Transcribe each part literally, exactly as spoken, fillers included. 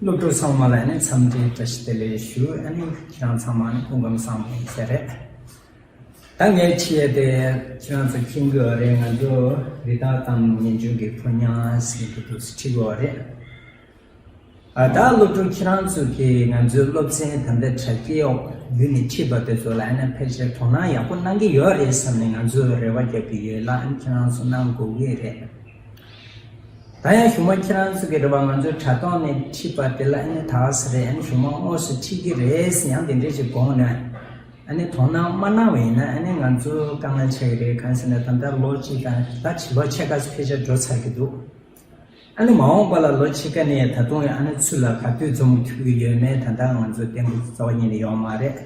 སློབ་ཕྲུག་ཚང་མ་ལ་ནི་འཚམས་འདྲི་བཀྲ་ཤིས་བདེ་ལེགས་ཞུ། ཨ་ནི་ཁྱེད་རང་ཚང་མ་ནི་སྐུ་ཁམས་བཟང་པོ་ཡིན་ས་རེད། ད་ངས་ཁྲིད་ཡས་དེ་ཁྱེད་རང་ཚོ་མཁྱེན་གྱི་ཡོད་རེད། ང་ཚོ་རི་དྭགས་དང་ངེས་འབྱུང་གི་ཕོ་ཉ་ཟེར་གྱི་འདུག་ཁྲིད་ཀྱི་ཡོད་རེད། ཨ་ད་སློབ་ཕྲུག་ཁྱེད་རང་ཚོ་གིས་ང་ཚོའི་སློབ་ཚན་ད་ལྟ་དྲ་རྒྱའི་འོག་བརྒྱུད་ནས་ཁྲིད་པ་དེ་ཚོ་ལ་ཨ་ནི་ཕལ་ཆེར་དོ་སྣང་ཡག་པོ་གནང་གི་ཡོད་རེད་བསམ་ནས་ང་ཚོས་རེ་བ་བརྒྱབ་ཀྱི་ཡོད་ལ། ཨ་ནི་ཁྱེད་རང་ཚོ་གནང་དགོས་ཀྱི་རེད། ད་ཡང་གཞུག་མ་ཁྱེད་རང་ཚོ་གི་རེ་བ་ང་ཚོའི་དྲ་ཐོག་ནས་ཁྲིད་པ་དེ་ལ་ཨ་ནི་དག་ས་རེད། ཨ་ནི་གཞུག་མ་དངོས་སུ་ཁྲིད་ཀྱི་རེད་ཟེར་ཡང་དེ་འདྲས་ཞིག་དགོངས་ནས་ཨ་ནི་དོ་སྣང་མ་གནང་བ་ཡིན་ན་ཨ་ནི་ང་ཚོ་དཀའ་ངལ་ཆགས་ཀྱི་རེད། གང་ཟེར་ན་ད་ལྟ་ལོ་གཅིག་དང་ད་ཕྱི་ལོ་ཕྱེད་ཀ་ཕལ་ཆེར་འགྲོ་ཚར་གྱི་འདུག་ཨ་ནི་མ་འོངས་པ་ལ་ལོ་ཕྱེད་ཀ་ནས་ད་དུང་ཨ་ནི་ཚུར་ལ་ག་དུས་འཛོམས་ཐུབ་ཀྱི་ཡོད་མེད་ད་ལྟ་ང་ཚོ་གཏན་འཁེལ་རྩ་བ་ཉིད་ནས་ཡོད་མ་རེད།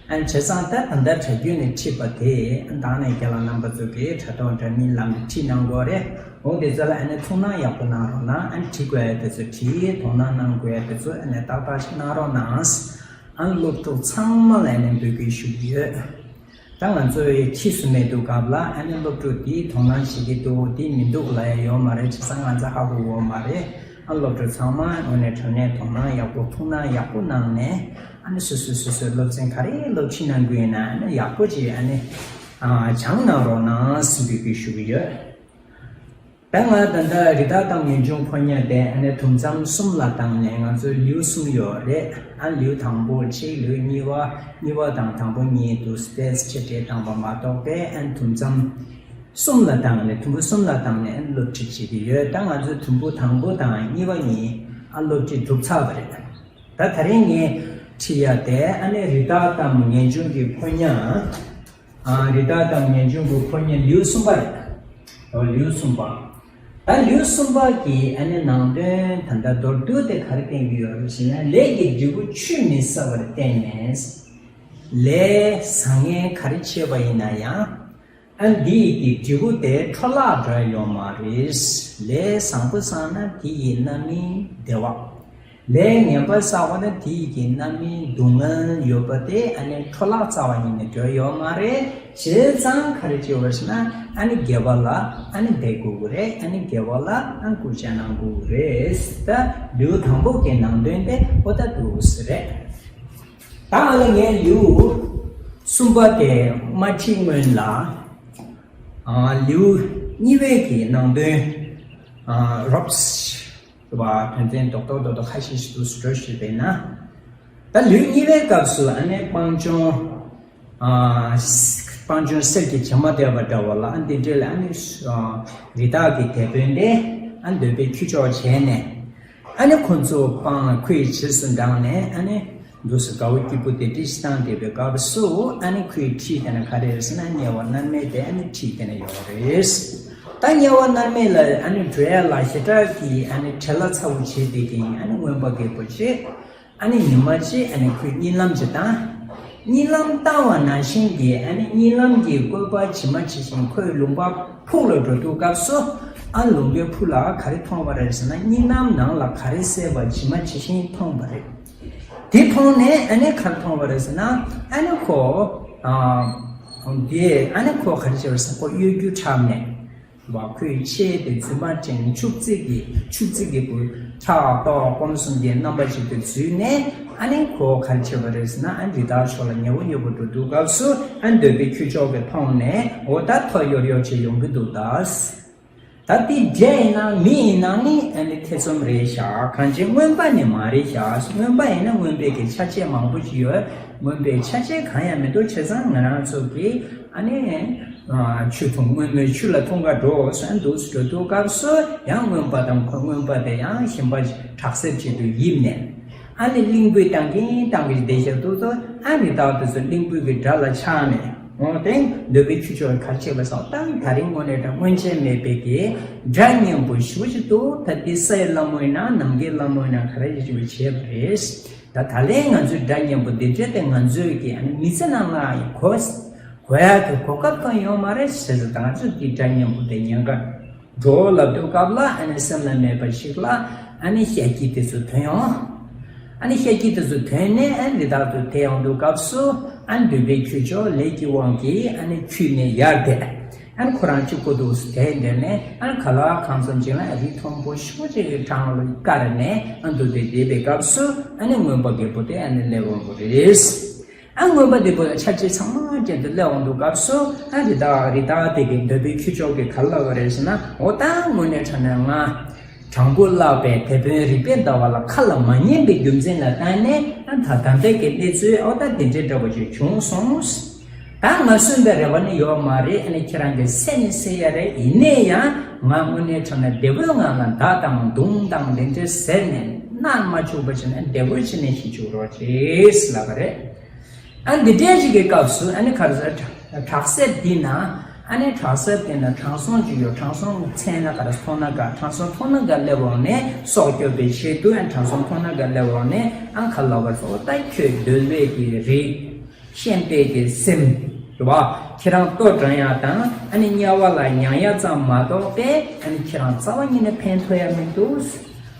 ཨ་ནི་བྱས་ཙང་ད་ད་ལྟ་དྲ་རྒྱུད་ནས་ཁྲིད་པ་དེ་ཨ་ནི་ད་ནས་རྒན་ལགས་རྣམ་པ་ཚོ་གིས་དྲ་ཐོག་འདྲ་མིན་ལམ་དུ་ཁྲིད་གནང་དགོས་རེད། འོ་དེ་ཚོ་ལ་ཨ་ནི་ཐུགས་སྣང་ཡག་པོ་གནང་རོགས་གནང་། ཨ་ནི་ཁྲིད་དགོས་ཡ་དེ་ཚོ་ཁྲིད། དོ་སྣང་གནང་དགོས་ཡ་དེ་ཚོ་ཨ་ནི་ཏག་ཏག་ཞིག་གནང་རོགས་གནང་། ཨ་ནི་སློབ་ཕྲུག་ཚང་མ་ལ་ཨ་ནི་འབོད་སྐུལ་ཞུ་གི་ཡོད། ད་ང་ཚོ་ཡི་ཁྱི་སུ་མེད་འདུག་སྐབས་ལ་ཨ་ནི་སློབ་ཕྲུག་དེའི་དོ་སྣང་བྱེད་ཀྱི་འདུག་དེ་མི་འདུག་ལབ་ཡ་ཡོད་མ་རེད། བྱས་ཙང་ང་ཚོ་ཧ་གོ་ཡོད་མ་རེད། ཨ་སློབ་ཕྲུག་ཚང་མ་དངོས་གནས་དྲང་གནས་དོ་སྣང་ཡག་པོ་ཐུགས་སྣང་ཡག་པོ་གནང་ནས་ཨ་ནི་སོ་སོ་སོ་སོའི་སློབ་ཚན་ག་རེ་སློབ་ཁྲིད་གནང་དགོས་ན་ཨ་ནི་ཡག་པོ་ཅིག་ཨ་ནི་ཨ་སྦྱང་གནང་རོགས་གནང་ཟེར་འབོད་སྐུལ་ཞུ་གི་ཡོད། ད་ང་ད་ལྟ་རི་དྭགས་དང་ངེས་འབྱུང་ཕོ་ཉ་དེ་ཨ་ནི་དུམ་མཚམས་གསུམ་ལ་བཏང་ནས་ང་ཚོའི་ལེའུ་གསུམ་ཡོད་རེད། ཨ་ལེའུ་དང་པོ་གཅིག་ལེའུ་གཉིས་པ་གཉིས་པ་དང་དང་པོ་གཉིས་དུ་སྤེས་ཆེ་གྲས་བཏང་པ་མ་གཏོགས་པའི་ཨ་ནི་དུམ་མཚམས་གསུམ་ལ་བཏང་ནས་དུམ་བུ་གསུམ་ལ་བཏང་ནས་ཨ་ནི་སློབ་ཁྲིད་བྱེད་ཀྱི་ཡོད། ད་ང་ཚོའི་དུམ་བུ་དང་པོ་དང་གཉིས་པ་གཉིས་ཨ་སློབ་ཁྲིད་གྲུབ་ཚར་བ་རེད། ད་ད་རིང་ངས་ཁྲིད་ཡ་དེ་ཨ་ནི་རི་དྭགས་དང་ངེས་འབྱུང་གི་ཕོ་ཉ། ཨ་རི་དྭགས་དང་ངེས་འབྱུང་གི་ཕོ་ཉ་ལེའུ་གསུམ་པ་རེད། ཨོ་ལེའུ་གསུམ་པ། ད་ལེའུ་གསུམ་པ་གི་ཨ་ནི་ནང་དོན་ད་ལྟ་མདོར་བསྡུས་དེ་ག་རེ་བསྟན་གྱི་ཡོད་རེད་ཟེར་ན། ལས་ཀྱི་འབྲས་བུ་ཆུད་མི་ཟ་བར་བརྟེན་ནས། ལས་བཟང་ངན་ག་རེ་བྱས་པ་ཡིན་ན་ཡང་། ཨ་འདི་ཡི་གི་འབྲས་བུ་དེ་འཕྲོ་བརླག་འགྲོ་ཡ་ཡོད་མ་རེད། ལས་བཟང་པོ་བསགས་ན་དེ་ཡི་རྣམ་སྨིན་བདེ་བ། ལས་ངན་པ་བསགས་པ་ན་དེ་ཡི་གི་རྣམ་སྨིན་སྡུག་བསྔལ་ཡོད་པ་དེ་ཨ་ནི་འཕྲོ་བརླག་རྩ་བ་ཉིད་ནས་འགྲོ་ཡོད་མ་རེད། བྱས་ཙང་ག་རེ་བྱེད་དགོས་ཟེར་ན་ཨ་ནི་དགེ་བ་ལ་ཨ་ནི་འབད་དགོས་ཀྱི་རེད། ཨ་ནི་དགེ་བ་ལ་ཨ་ནི་སྐུལ་ལྕག་གནང་དགོས་ཀྱི་རེད། ད་ལེའུ་དང་པོ་གི་ནང་དོན་དེ་ཨོ་ད་འདུག་ཟེར་རེད། ད་ཨ་ལ་ངས་ལེའུ་གསུམ་པ་དེ་མ་ཁྲིད་སྔོན་ལ་ཨ་ལེའུ་གཉིས་པའི་གི་ནང་དོན་ཨ་རོབ་ཙམ་བ་དོན་ཚན་རྡོག་རྡོག་རྡོག་རྡོག་ཁ་ཤས་ཤིག་ཏུ་འགྲོ་ཞུས་པས་ན། ད་ལེའུ་གཉིས་པའི་སྐབས་སུ་ཨ་ནི་སྤང་ལྗོངས་ཨ་སྤང་ལྗོངས་གསེར་གྱི་བྱེ་མ་བརྡལ་བ་འདྲ་བ་ལ་ཨ་འདི་འདྲས་ལ་ཨ་ནི་ཨ་རི་དྭགས་ཀྱི་དེད་དཔོན་དེ་ཨ་འདོད་པའི་ཁྱུ་མཆོག་བྱས་ནས། ཨ་ནི་ཁོ་ཚོ་སྤང་ཁོའི་རྗེས་སུ་འབྲངས་ནས་ཨ་ནི་འདུག་སེ་དགའ་བོ་སྐྱིད་པོ་དེ་འདྲ་ཞིག་བཏང་བསྡད་པའི་སྐབས་སུ་ཨ་ནི་ཁོའི་ཁྲིད་དེ་ན་ག་རེ་རེད་ཟེར་ན་དམྱལ་བ་མནར་མེད་དེ་ཨ་ནི་ཁྲིད་དེ་ན་ཡོད་རེད། ད་དམྱལ་བ་མནར་མེད་ལ་ཨ་ནི་འགྲོ་ཡ་ལ་ཞེ་དྲག་གི་ཨ་ནི་བྲེལ་བ་ཚ་པོ་བྱས་བསྡད་ཀྱི་ཡིན། ཨ་ནི་རྔོན་པ་རྒད་པོ་བྱས། ཨ་ནི་ཉི་མ་གཅིག་ཨ་ནི་ཁོས་གཉིད་ལམ་ཅིག་བཏང་། གཉིད་ལམ་བཏང་བ་ནང་བཞིན་གྱི་ཨ་ནི་གཉིད་ལམ་གྱི་བཀོད་པ་ཇི་མ་ཇི་བཞིན་ཁོའི་ལུང་པ་ཕུག་ལ་འགྲོ་དུས་སྐབས་སུ་ཨ་ལུང་པའི་ཕུག་ལ་ག་རེ་མཐོང་བ་རེད་ཟེར་ན་གཉིད་ལམ་ནང་ལ་ག་རེ་གསལ་བ་ཇི་མ་ཇི་བཞིན་མཐོང་བ་རེད། དེ་མཐོང་ནས་ཨ་ནི་ག་རེ་མཐོང་བ་རེད་ཟེར་ན་ཨ་ནི་ཁོ་ཨ་དེ་ཨ་ནི་ཁོ་ག་རེ་བྱས་པ་རེད་ཟེར་ན་ཁོ་གཡོ་སྒྱུ་འཁྲབ་ནས། བ་ཁོས་ཆས་དེ་རྫུན་མ་ཅན་ཕྱུགས་རྫི་གི་ཕྱུགས་རྫི་གི་བུ་ཕྲག་དོག་སྐོམ་གསུམ་གྱི་རྣམ་པ་ཞིག་ཏུ་འཛུལ་ནས་ཨ་ནི་ཁོ་ག་རེ་བྱས་པ་རེད་ཟེར་ན་ཨ་རི་དྭགས་ཕྱོགས་ལ་ཉེ་བོ་ཉེ་བོ་འགྲོ་དུས་སྐབས་སུ་ཨ་འདོད་པའི་ཁྱུ་མཆོག་གིས་མཐོང་ནས་འོ་ད་ཐོ་ཡོར་ཡོར་བྱས་ཡོང་གི་འདུག་ད་ད་དེ་འདྲ་ཡིན་ན་མི་ཡིན་ན་ནི་ཨ་ནི་ཐེ་ཚོམ་རེད་ཤག་གང་ཅི་རྔོན་པ་ནི་མ་རེད་ཤག་རྔོན་པ་ཡིན་ན་རྔོན་པའི་གི་ཆ་བྱད་མང་པོ་ཞིག་ཡོད། རྔོན་པའི་ཆ་བྱད་གང་ཡང་མི་འདུག་བྱས་ཙང་ང་རང་ཚོ་གི་ཨ་ནི། ཆུ་འཐུང་སྔོན་མོའི་ཆུ་ལ་འཐུང་ག་འགྲོ་ཟེར་འདུག་འགྲོ་དུས་སྐབས་སུ་ཡང་རྔོན་པ་དང་ཁོ་རྔོན་པ་དེ་ཡང་ཞིང་པ་དྲག་སེར་ཅིག་ཏུ་ཡིབ་ནས་ཨ་ནི་གླིང་བུ་བཏང་གིན་བཏང་གིན་བསྡད་བཞག་འདུག་ཚོ་ཨ་རི་དྭགས་དེ་ཚོ་གླིང་བུ་གི་དགྲ་ལ་ཆགས་ནས་འོང་དེ་འདོད་པའི་ཁྱུ་མཆོག་ག་རེ་བྱས་པ་སོང་ད་ད་རིང་དངོས་གནས་དྲང་སྔོན་ཆད་མེད་པའི་གི་དགྲ་གཉན་པོ་ཞེ་པོ་ཅིག་འདུག་ད་དེ་སའི་ལྷ་མོ་ཡིན་ན་ནམ་མཁའི་ལྷ་མོ་ཡིན་ན་ག་རེ་ཞིག་བྱས་པ་རེད། ད་ད་ལན་ང་ཚོའི་དགྲ་གཉན་པོ་འདི་འདྲ་དེ་ང་ཚོའི་གི་ཨ་ནི་མི་ཚེ་ནང་ལ་ཡི་གོ་གོ་ཡག་གི་གོ་སྐབས་གང་ཡོད་མ་རེད་ཟེར་ཟེར་ད་ང་ཚོ་འདི་དགྲ་གཉན་པོ་དེ་ཉེན་ཁ་འགྲོ་ལབ་དུས་སྐབས་ལ་ཨ་ནི་སེམས་ལ་མེད་པ་ཞིག་ལ་ཨ་ནི་ཤ་ཁྱི་དེ་ཚོ་ཐོན་ཡོང་། ཨ་ནི་ཤ་ཁྱི་དེ་ཚོ་ཐོན་ནས་ཨ་ནི་རི་དྭགས་ཚོ་དེད་ཡོང་དུས་སྐབས་སུ་ཨ་ནི་འདོད་པའི་ཁྱུ་མཆོག་ལས་ཀྱི་དབང་གིས་ཨ་ནི་ཁྱུ་ནས་ཡར་དེད། ཨ་ནི་ཁོ་རང་གཅིག་པོ་འདུག་དེ་འདྲ་ནས་ཨ་ནི་ག་ལ་གང་འཚམ་ཅིག་ལ་རི་མཐོན་པོ་ཞེ་པོ་ཅིག་གི་འགྲམ་ལ་བཀར་ནས་ཨ་འདུག་སྟེ་བསྡད་པའི་སྐབས་སུ་ཨ་ནི་རྔོན་པ་རྒད་པོ་དེ་ཨ་ནི་སླེབས་འོང་གི་རེད། ཨ་རྔོན་པ་རྒད་པོ་ཆ་རྐྱེན་ཚང་མ་ཅན་དུ་སླེབས་འོང་དུས་སྐབས་སུ་ཨ་རི་དྭགས་རི་དྭགས་དེ་གི་འདོད་པའི་ཁྱུ་མཆོག་གིས་ག་ལབ་པ་རེད་ཟེར་ན། འོ་ད་དངོས་གནས་དྲང་གནས་ང་དྲང་པོ་ལབ་པའི་དེད་དཔོན་རིག་པའི་ཟླ་བ་ལ་ཁ་ལ་མ་ཉན་པའི་རྒྱུ་མཚན་ལ་བརྟེན་ནས་ཨ་ད་ད་ལྟའི་གི་གནས་ཚུལ་འོ་ད་དེ་འདྲའི་འདྲ་པོ་ཞིག་བྱུང་སོང་། ད་ང་གསོན་པའི་རེ་བ་ནི་ཡོད་མ་རེད། ཨ་ནི་ཁྱེད་རང་གི་བསད་ནི་བསད་ཡ་རེད། ཡིན་ནའི་ཡང་ང་དངོས་གནས་དྲང་གནས་བདེ་བོའི་ངང་ལ་མདའ་དང་མདུང་དང་དེ་འདྲའི་ཟེར་ནས་མནར་མ་བཅུག་པ་བྱས་ནས་བདེ་བོ་བྱས་ནས་ཤི་བཅུག་རོགས་བྱེད་ལབ་པ་རེད། ཨ་འདི་འདྲའི་ཞིག་གི་སྐབས་སུ་ཨ་ནི་ག་རེ་ཟེར། དྲག་གསེབ་འདི་ན་ཨ་ནི་དྲག་གསེབ་འདི་ན་དྲང་སྲོང་ཅིག་ཡོད། དྲང་སྲོང་མཚན་ལ་ག་རེ་མཐོང་ན་དགའ། དྲང་སྲོང་མཐོང་ན་དགའ་སླེབས་འོང་ནས་སྲོག་སྐྱོབ་པའི་ཆེད་དུ་ཨ་དྲང་སྲོང་མཐོང་ན་དགའ་སླེབས་འོང་ནས་ཨ་ག་ལབ་པ་སོགས་ད་ཁྱོད་འདོད་པའི་གི་རིགས། ཤན་པའི་གི་སེམས། རེད་བ། ཁྱེད་རང་ལྟོ་འགྲང་ཡག་དང་ཨ་ནི་དམྱལ་བ་ལ་མྱང་ཡག་ཙམ་མ་གཏོགས་པས་ཨ་ནི་ཁྱེད་རང་རྩ་བ་ཉིད་ནས་ཕན་ཐོགས་ཡག་མི་འདུག་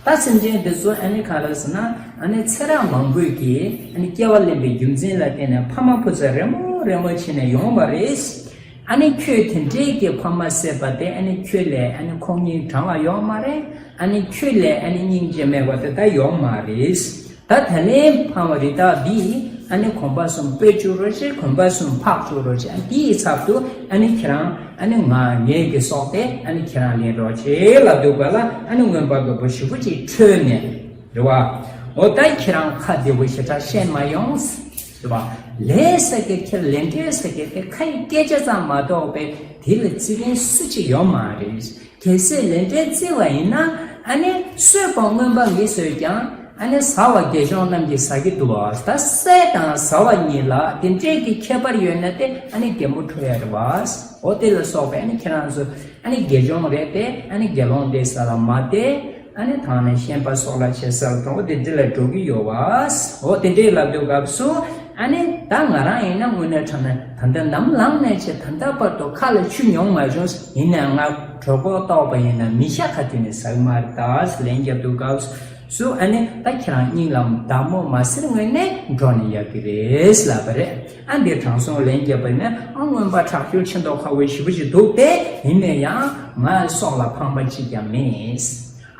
ད་སེམས་ཅན་འདི་ཚོ་ཨ་ནི་ག་རེ་ཟེར་ན་ཨ་ནི་ཚེ་རབས་མང་པོས་ཀྱི་ཨ་ནི་སྐྱེ་བ་ལེན་པའི་རྒྱུ་མཚན་ལ་བརྟེན་ནས་ཕ་མ་བུ་ཚ་རེ་མོ་རེ་མོ་བྱས་ནས་ཡོང་བ་རེད། ཨ་ནི་ཁྱོད་དེ་འདྲའི་གི་ཕ་མ་བསད་པ་དེ་ཨ་ནི་ཁྱོད་ལས་ཨ་ནི་ཁོང་གཉིས་དྲང་བ་ཡོད་མ་རེད། ཨ་ནི་ཁྱོད་ལས་ཨ་ནི་སྙིང་རྗེ་མེད་པ་དེ་ད་ཡོད་མ་རེད། ད་ད་ལན་ཕ་མ་རི་དྭགས་འདིས་ཨ་ནི་གོམ་པ་གསུམ་སྤོས་བཅུག་རོགས་བྱེད། གོམ་པ་གསུམ་ཕག་བཅུག་རོགས་བྱེད། ཨ་འདིའི་ཚབ་ཏུ་ཨ་ནི་ཁྱེད་རང་ཨ་ནི་ང་ངེད་ཀྱི་སྲོག་དེ་ཨ་ནི་ཁྱེད་རང་ལེན་རོགས་བྱེད་ལབ་འདུག་པ་ལ་ཨ་ནི་རྔོན་པ་རྒད་པོ་ཞེ་པོ་ཅིག་ཁྲོས་ནས་རེད་བ། འོ་ད་ཁྱེད་རང་ཁ་བདེ་པོ་ཞེ་དྲག་བཤད་མ་ཡོང་། རེད་བ། ལས་ཟེར་གི་ཁྱེད་ལས་འབྲས་ཟེར་གི་དེ་ཁ་ཡི་སྐད་ཆ་ཙམ་མ་གཏོགས་པའི་དེ་ལ་བརྩི་མཁན་སུ་གཅིག་ཡོད་མ་རེད། གལ་སྲིད་ལས་འབྲས་བརྩི་བ་ཡིན་ན་ཨ་ནི་གསོད་པ་རྔོན་པ་གིས་གསོད་ཀྱང་ཨ་ནི་ཟ་བ་དགེ་སྦྱོང་རྣམས་ཀྱིས་ཟ་གི་འདུག་བ། ད་བསད་དང་ཟ་བ་གཉིས་ལ་དེ་འདྲས་ཀྱི་ཁྱད་པར་ཡོད་ན་དེ་ཨ་ནི་གད་མོ་ཁྲོ་ཡ་རེད་བ། འོ་དེ་ལ་སོགས་པའི་ཨ་ནི་ཁྱེད་རང་ཚོ་ཨ་ནི་དགེ་སྦྱོང་རེད་དེ་ཨ་ནི་དགེ་སློང་དེ་ས་ལ་མ་དེ་ཨ་ནི་ཐང་ནས་ཤན་པ་སོགས་ལ་བྱེད་ས་ལ་དང་འོ་དེ་འདྲས་ལ་འགྲོ་གི་ཡོད་བ། འོ་དེ་འདྲས་ལབ་དུས་སྐབས་སུ། ཨ་ནི་ད་ང་རང་ཡིན་ན་དངོས་གནས་དྲང་གནས་ད་ལྟ་ནམ་ལངས་ནས་བྱས་ད་ལྟ་བར་དུ་ཁ་ལ་ཆུ་མྱོང་མ་བྱུང་། ཡིན་ནའང་ང་གྲོད་ཁོག་ལྟོགས་པ་ཡིན་ན་མི་ཤ་ག་དུས་ནས་ཟ་གི་མ་རེད། ད་ལན་རྒྱབ་དུས་སྐབས་སུ་ཨ་ནི་ད་ཁྱེད་རང་སྙིང་ལ་བདག་མོ་མ་ཟེར་སྔོན་ནས་འགྲོ་ནས་ཡག་གི་རེད་ལབ་པ་རེད། ཨ་འདི་དྲང་སྲོང་ལན་རྒྱབ་པ་ནི་ཨ་རྔོན་པ་ཁྲག་སྐྱུར་ཆེ་མདོག་ཁ་པོ་ཞེ་པོ་ཞིག་འདུག་སྟེ། ཡིན་ན་ཡང་ང་སྲོག་ལ་ཕངས་པ་གཅིག་ཀྱང་མེད།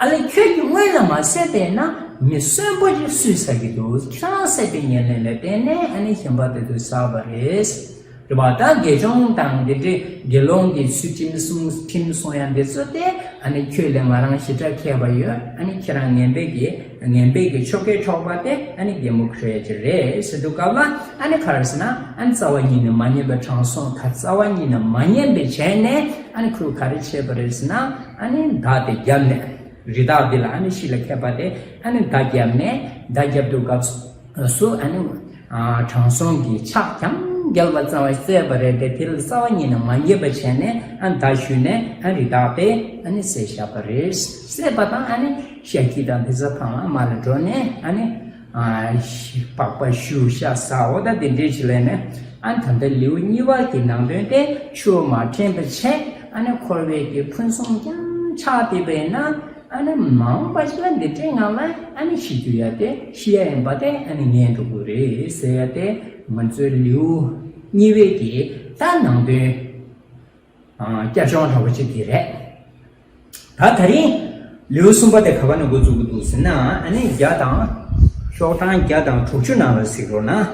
ཨ་ལས་ཁྱོད་ཀྱིས་སྔོན་ལ་མ་བསད་པས་ན་མི་གསོན་པོ་ཅིག་སུས་ཟ་གི་འདུག་ཁྱེད་རང་བསད་པའི་ཉེར་ལེན་ལ་བརྟེན་ནས་ཨ་ནི་གཞན་པ་དེ་ཚོས་ཟ་བ་རེད། རེད་པ། ད་དགེ་སྦྱོང་དང་དེ་འདྲའི་དགེ་སློང་གི་ཚུལ་ཁྲིམས་སྲུང་ཁྲིམས་སྲུང་ཡ་འདི་ཚོ་དེ་ཨ་ནི་ཁྱོད་ལས་ང་རང་ཞེ་དྲག་མཁས་པ་ཡོད། ཨ་ནི་ཁྱེད་རང་ངན་པའི་གི་ངན་པའི་གི་ཆོ་གས་འཕྲོག་པ་དེ་ཨ་ནི་གད་མོ་ཁྲོ་ཡ་ཅིག་རེད་ཟེར་དུས་སྐབས་ལ་ཨ་ནི་ག་རེ་ཟེར་ན་ཨ་ནི་རྩ་བ་ཉིད་ནས་མ་ཉན་པའི་དྲང་སྲོང་ད་རྩ་བ་ཉིད་ནས་མ་ཉན་པའི་བྱས་ནས་ཨ་ནི་ཁོས་ག་རེ་བྱས་པ་རེད་ཟེར་ན་ཨ་ནི་མདའ་དེ་བརྒྱབ་ནས། རི་དྭགས་འདི་ལ་ཨ་ནི་ཤི་ལ་ཁད་པ་དེ་ཨ་ནི་མདའ་བརྒྱབ་ནས་མདའ་བརྒྱབ་དུས་སྐབས་སུ་ཨ་ནི་ཨ་དྲང་སྲོང་གི་ཕྱག་འཇམ་རྒྱལ་བ་ཙམ་བ་བསད་པ་རེད་དེ། དེ་ལ་རྩ་བ་ཉིད་ནས་མ་འགྱེད་པ་བྱས་ནས་ཨ་མདའ་གཞུས་ནས་ཨ་རི་དྭགས་དེ་ཨ་ནི་བསད་བཞག་པ་རེད། བསད་པ་དང་ཨ་ནི་ཤ་ཁྱི་དང་དེ་ཚོ་ཕང་ཨ་མ་ལ་འགྲོ་ནས་ཨ་ནི་ཨ་པགས་པ་གཞུ་ཤ་ཟ་འོ་ད་དེ་འདྲས་བྱེད་ལས་ནས་ཨ་ད་ལྟ་ལེའུ་གཉིས་པ་གི་ནང་དོན་དེ་ཆུ་མ་དྲན་པ་བྱས་ཨ་ནི་འཁོར་བའི་གི་ཕུན་སུམ་ཀྱང་ཆགས་བསྡད་པས་ན། ཨ་ནི་མ་འོངས་པ་ཞིག་ལ་འདི་འདྲའི་ངང་ལ་ཨ་ནི་ཤི་རྒྱུ་ཡ་དེ་ཤི་ཡ་ཡིན་པ་དེ་ཨ་ནི་ངེས་འགྲོ་གི་རེད་ཟེར་ཡ་དེ་ང་ཚོའི་ལེའུ་གཉིས་པའི་གི་ད་ནང་དོན་ཨ་བསྐྱར་སྦྱོང་འདྲ་བོ་ཅིག་དེ་རེད། ད་ད་རིང་ལེའུ་གསུམ་པ་དེ་ག་བ་ནས་འགོ་འཛུགས་ཀྱི་འདུག་ཟེར་ན་ཨ་ནི་བརྒྱ་དང་ཤོག་གྲངས་བརྒྱ་དང་དྲུག་ཅུ་ནང་ལ་གཟིགས་རོགས་གནང་།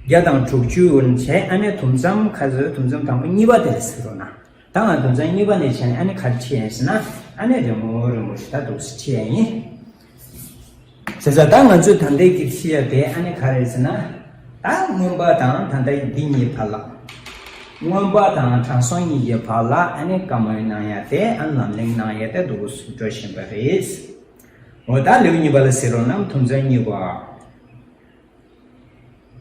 བརྒྱ་དང་དྲུག་ཅུ་བྱས་ཨ་ནི་དུམ་མཚམས་ཁ་ཚོད་དུམ་མཚམས་དང་པོ་གཉིས་པ་དེ་ལ་གཟིགས་རོགས་གནང་། ད་ང་དོན་ཚན་གཉིས་པ་ནས་བྱས་ནས་ཨ་ནི་ག་རེ་ཁྲིད་ཡ་ཡིན་ཟེར་ན་ཨ་ནི་རི་མོ་རི་མོ་ཞིག་ད་འདུག་སེ་ཁྲིད་ཡ་ཡིན། བྱས་ཙང་ད་ང་ཚོས་ད་ལྟའི་གི་ཁྲིད་ཡ་དེ་ཨ་ནི་ག་རེ་ཟེར་ན་ད་རྔོན་པ་དང་ད་ལྟ་འདི་གཉིས་བར་ལ། རྔོན་པ་དང་དྲང་སྲོང་གཉིས་ཀྱི་བར་ལ་ཨ་ནི་བཀའ་མོལ་གནང་ཡ་དེ་ཨ་ནི་ལམ་གླེང་གནང་ཡ་དེ་འདུག་སེ་འགྲོ་བཞིན་པ་རེད། འོ་ད་ལེའུ་གཉིས་པ་ལ་གཟིགས་རོགས་གནང་། དུམ་ཚན་གཉིས་པ།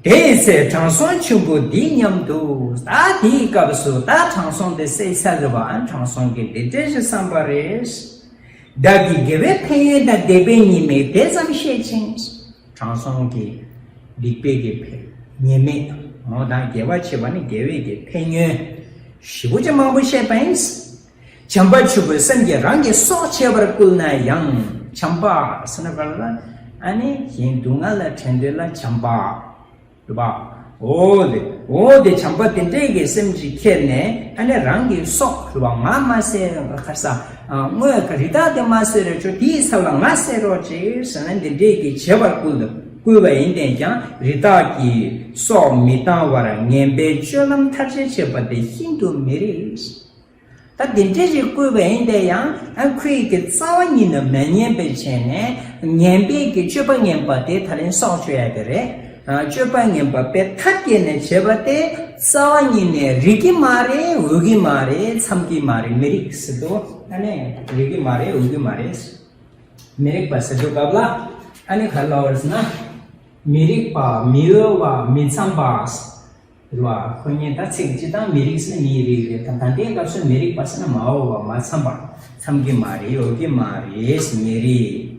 དེའི་ཚེ་དྲང་སྲོང་ཆེན་པོ་འདི་སྙམ་དུ། ད་དེའི་སྐབས་སུ་ད་དྲང་སྲོང་དེ་བསད་ཚར་བ་ཨ་དྲང་སྲོང་གིས་འདི་འདྲ་ཞིག་བསམ་པ་རེད། བདག་གིས་དགེ་བའི་ཕན་ཡོན་དང་སྡིག་པའི་ཉེས་དམིགས་དེ་ཙམ་ཤེས་ཤིང་། དྲང་སྲོང་གིས་སྡིག་པའི་གི་ཕན་ཉེས་དམིགས་འོ་དང་དགེ་བ་བྱེད་པ་ནི་དགེ་བའི་གི་ཕན་ཡོན་ཞེ་པོ་ཅིག་མང་པོ་ཤེས་པ་ཡིན། བྱམས་པ་ཆེན་པོའི་སེམས་ཀྱིས་རང་གི་སྲོག་བཅད་པར་བསྐུལ་ན་ཡང་། བྱམས་པ་ཟེར་ན་ག་རེ་ལ་ཨ་ནི་གཞན་སྡུག་བསྔལ་ལ་དྲན་འདོད་ལ་བྱམས་པ། རེད་པ། འོ་དེ་འོ་དེ་བྱམས་པ་དེ་འདྲས་ཀྱི་སེམས་ཅིག་ཁྱེར་ནས་ཨ་ནི་རང་གི་སྲོག་རེད་བ། ང་མ་བསད་ཁ་ས་དངོས་ཀ་རི་དྭགས་དེ་མ་གསོད་རེ་ཆོ་དེའི་ཚབ་ལ་ང་བསད་རོགས་བྱེད་ཟེར་ན་འདི་འདྲས་ཀྱི་བྱེད་པར་བསྐུལ་དུ་བསྐུལ་བ་ཡིན་ཏེ་ཀྱང་རི་དྭགས་ཀྱི་སྲོག་མི་གཏང་བར་ངན་པའི་སྤྱོད་ལམ་མཐར་བྱེད་བྱེད་པ་དེ་ཤིན་ཏུ་མི་རིགས། ད་དེ་འདྲ་ཞིག་བསྐུལ་བ་ཡིན་ཏེ་ཡང་ཨ་ཁོའི་གི་རྩ་བ་ཉིད་ནས་མ་ཉན་པའི་ཆ་ནས་ངན་པའི་གི་སྤྱོད་པ་ངན་པ་དེ་ད་ལན་སྲོག་གཅོད་ཡ་གི་རེད། ཨ་སྤྱོད་པ་ངན་པ་དཔེ་ཐབས་སྐྱེ་ནས་བྱེད་པ་དེ་རྩ་བ་ཉིད་ནས་རིག་གི་མ་རེད། འོས་གི་མ་རེད། འཚམ་གི་མ་རེད། མི་རིགས་ཟེར་དུས་ཨ་ནི་རིག་གི་མ་རེད། འོས་གི་མ་རེད། མི་རིགས་པ་ཟེར་དུས་སྐབས་ལ་ཨ་ནི་ག་རེ་ལབ་པ་རེད་ཟེར་ན། མི་རིགས་པ། མི་འོས་པ། མི་འཚམ་པ། རེད་བ། ཁོ་གཉིས་ད་ཚིག་སྤྱི་དང་མི་རིགས་ཟེར་ན་མིའི་རིགས་རེད། ད་ད་ལྟའི་སྐབས་སུ་མི་རིགས་པ་ཟེར་ན་མ་འོས་པ། མ་འཚམ་པ། འཚམ་གྱི་མ་རེད། འོས་ཀྱི་མ་རེད། མི་རིགས།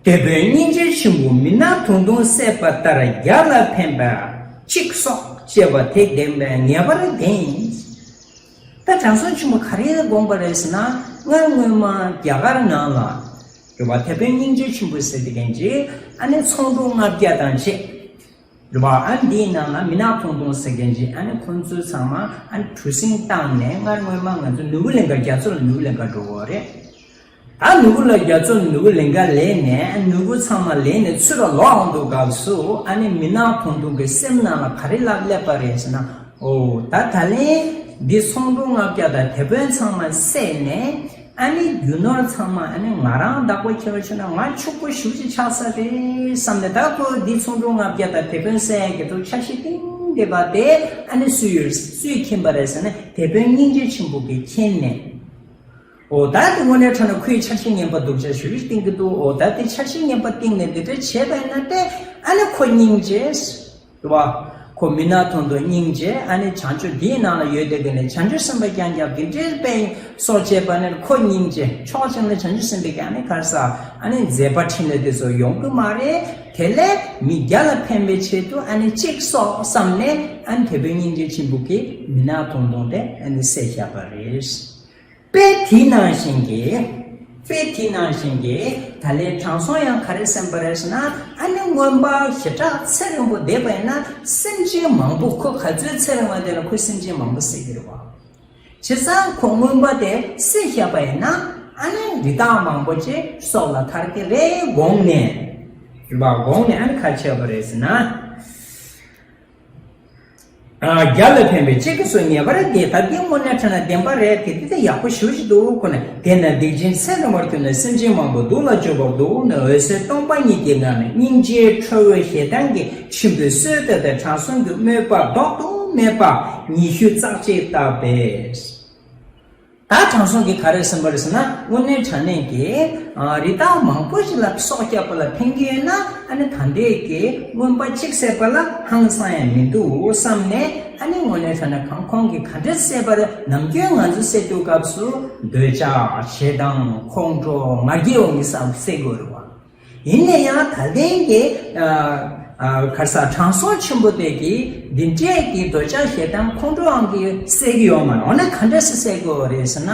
དེད་དཔོན་སྙིང་རྗེ་ཆེན་པོས་མི་ནག་དུང་དུང་བསད་པ་ལྟར་བརྒྱ་ལ་ཕན་པ་གཅིག་སྲོག་བཅད་པ་དེ་བདེན་པས་ངེས་པར་བདེན། ད་དྲང་སྲོང་ཆེན་པོ་ག་རེ་དགོངས་པ་རེད་ཟེར་ན། སྔར་སྔོན་མ་རྒྱ་གར་ནང་ལ་རེད་བ། དེད་དཔོན་སྙིང་རྗེ་ཆེན་པོ་ཟེར་དེ་གན་གྱིས་ཨ་ནི་ཚོང་དུང་ལྔ་བརྒྱ་དང་བཅས། རེད་བ། ཨ་འདིའི་ནང་ལ་མི་ནག་དུང་དུང་ཟེར་མཁན་ཅིག་ཨ་ནི་ཁོང་ཚོའི་ཚང་མ་ཨ་ནི་གྲུ་གཟིངས་བཏང་ནས་སྔར་སྔོན་མ་ང་ཚོ་ནོར་བུ་གླིང་ག་རྒྱ་མཚོ་ལ་ནོར་བུ་གླིང་ག་འགྲོ་གི་རེད། ད་ནོར་བུ་ལ་རྒྱ་མཚོ་ནོར་བུ་གླིང་ག་ལེན་ནས་ཨ་ནོར་བུ་ཚང་མ་ལེན་ནས་ཚུར་ལ་ལོག་འོང་དུས་སྐབས་སུ་ཨ་ནི་མི་ནག་དུང་དུང་གི་སེམས་ནང་ལ་ག་རེ་ལབ་སླེབས་པ་རེད་ཟེར་ན། ཨོ་ད་ད་ལན་འདི་ཚོང་དུང་ལྔ་བརྒྱ་དང་དེད་དཔོན་ཚང་མ་བསད་ནས། ཨ་ནི་རྒྱུ་ནོར་ཚང་མ་ཨ་ནི་ང་རང་བདག་པོ་ཁྱེར་བ་བྱུང་ན་ང་ཕྱུག་པོ་ཞེ་པོ་ཅིག་ཆགས་ས་རེད་བསམ་ནས། ད་ཁོ་འདི་ཚོང་དུང་ལྔ་བརྒྱ་དང་དེད་དཔོན་བསད་ཡ་གི་ཐོག་འཆར་གཞི་གཏིང་འདེབས་པ་དེ་ཨ་ནི་སུས་ཡོད། སུས་མཁྱེན་པ་རེད་ཟེར་ན་དེད་དཔོན་སྙིང་རྗེ་ཆེན་པོ་གིས་མཁྱེན་ནས། ཨོ་ད་དེ་དངོས་གནས་དྲང་གནས་ཁོའི་འཆར་གཞི་ངན་པ་སྡུག་ཅག་ཞེ་པོ་ཅིག་བཏིང་གི་འདུག་ཨོ་ད་དེ་འཆར་གཞི་ངན་པ་བཏིང་ནས་འདི་འདྲ་བྱས་པ་ཡིན་ན་དེ་ཨ་ནི་ཁོ་སྙིང་རྗེ། རེད་བ། ཁོ་མི་ནག་དུང་དུང་སྙིང་རྗེ། ཨ་ནི་བྱང་ཆུབ་འདིའི་ནང་ལ་ཡོད་དེ་གི་ནི་བྱང་ཆུབ་སེམས་དཔའ་རྐྱང་རྐྱང་འདི་འདྲའི་དཔེ་སྲོག་བཅད་པ་ནི་ཁོ་སྙིང་རྗེ། ཕྱོགས་གཅིག་ནས་བྱང་ཆུབ་སེམས་དཔའི་གི་ཨ་ནི་ག་རེ་ཟ་ཨ་ནི་མཛད་པ་འཕྲིན་ལས་དེ་ཚོ་ཡོང་གི་མ་རེད། དེ་ལས་མི་རྒྱ་ལ་ཕན་པའི་ཆེད་དུ་ཨ་ནི་གཅིག་སྲོག་བསམ་ནས་ཨ་ནི་དེད་དཔོན་སྙིང་རྗེ་ཆེན་པོ་གིས་མི་ནག་དུང་དུང་དེ་ཨ་ནི་བསད་བཞག་པ་རེད། དཔེ་དེ་ནང་བཞིན་གྱི། དཔེ་དེ་ནང་བཞིན་གྱི་ད་ལན་དྲང་སྲོང་ཡང་ག་རེ་སེམས་པ་རེད་ཟེར་ན། ཨ་ནི་མངོན་པ་ཞེ་དྲག་ཚེ་རིང་པོ་བསྡད་པ་ཡིན་ན་སེམས་ཅན་མང་པོ། ཁོ་ག་ཚོད་ཚེ་རིང་བ་དེ་ལ་ཁོས་སེམས་ཅན་མང་པོ་བསད་ཀྱི་རེད་བ། བྱས་ཙང་ཁོ་མངོན་པ་དེ་བསད་བཞག་པ་ཡིན་ན་ཨ་ནི་རི་དྭགས་མང་པོ་ཅིག་སྲོག་ལ་ཐར་གྱི་རེད་དགོངས་ནས། རེད་བ། དགོངས་ནས་ཨ་ནི་ག་རེ་བྱས་པ་རེད་ཟེར་ན། ཨ། རྒྱ་ལ་ཕན་པའི་གཅིག་གི་སྲོག་ངེས་པར་བདེ། ད་འདི་དངོས་གནས་དྲང་གནས་བདེན་པ་རེད་དེ། འདི་ད་ཡག་པོ་ཞེ་པོ་ཅིག་འདུག་ཁོ་ན་དེས་ན་སྡིག་ཅན་ཚེ་རིང་བར་གྱུར་ནས་སེམས་ཅན་མང་པོ་སྡུག་ལ་འཇུག་པར་འདུག་ན། འོད་གསལ་སྟོང་པ་ཉིད་ཀྱི་ངང་ནས་སྙིང་རྗེའི་ཁྲོ་བོས་ཞེ་སྡང་གི་ཆེན་པོའི་གསོས་ཏེ་དང་དྲང་སྲོང་གི་དམོད་པ་ལྡོག་ཏུ་མེད་པ་ཉི་ཤུ་རྩ་གཅིག་བཏབ་པས། ད་དྲང་སྲོང་གིས་ག་རེ་གསུངས་པ་རེད་ཟེར་ན། དངོས་གནས་དྲང་གནས་ཀྱི་ཨ་རི་དྭགས་མང་པོ་ཞིག་ལ་སྲོག་སྐྱབས་པ་ལ་ཕན་གྱི་ཡོད་ན། ཨ་ནི་ད་ལྟའི་གི་མངོན་པ་གཅིག་བསད་པ་ལ་ཧང་སང་ཡང་མི་འདུག་བསམ་ནས། ཨ་ནི་དངོས་གནས་དྲང་གནས་གང་ཁོང་གིས་ག་འདྲ་བསད་པ་རེད། ནམ་རྒྱུན་ང་ཚོ་བསད་དུས་སྐབས་སུ་འདོད་ཆགས་ཞེ་སྡང་ཁོང་ཁྲོ་ང་རྒྱལ་འོང་གི་བསམ་བསད་དགོས་རེད་བ། ཡིན་ན་ཡང་ད་ལན་གྱི་ཨ་ཨ་ག་རེ་ཟ། དྲང་སྲོང་ཆེན་པོ་དེ་གིས་འདི་འདྲས་ཀྱི་འདོད་ཆགས་ཞེ་སྡང་ཁོང་ཁྲོའང་གིས་བསད་ཀྱི་ཡོད་མ་རེད། འོ་ན་ག་འདྲས་སེ་བསད་དགོས་རེད་ཟེར་ན།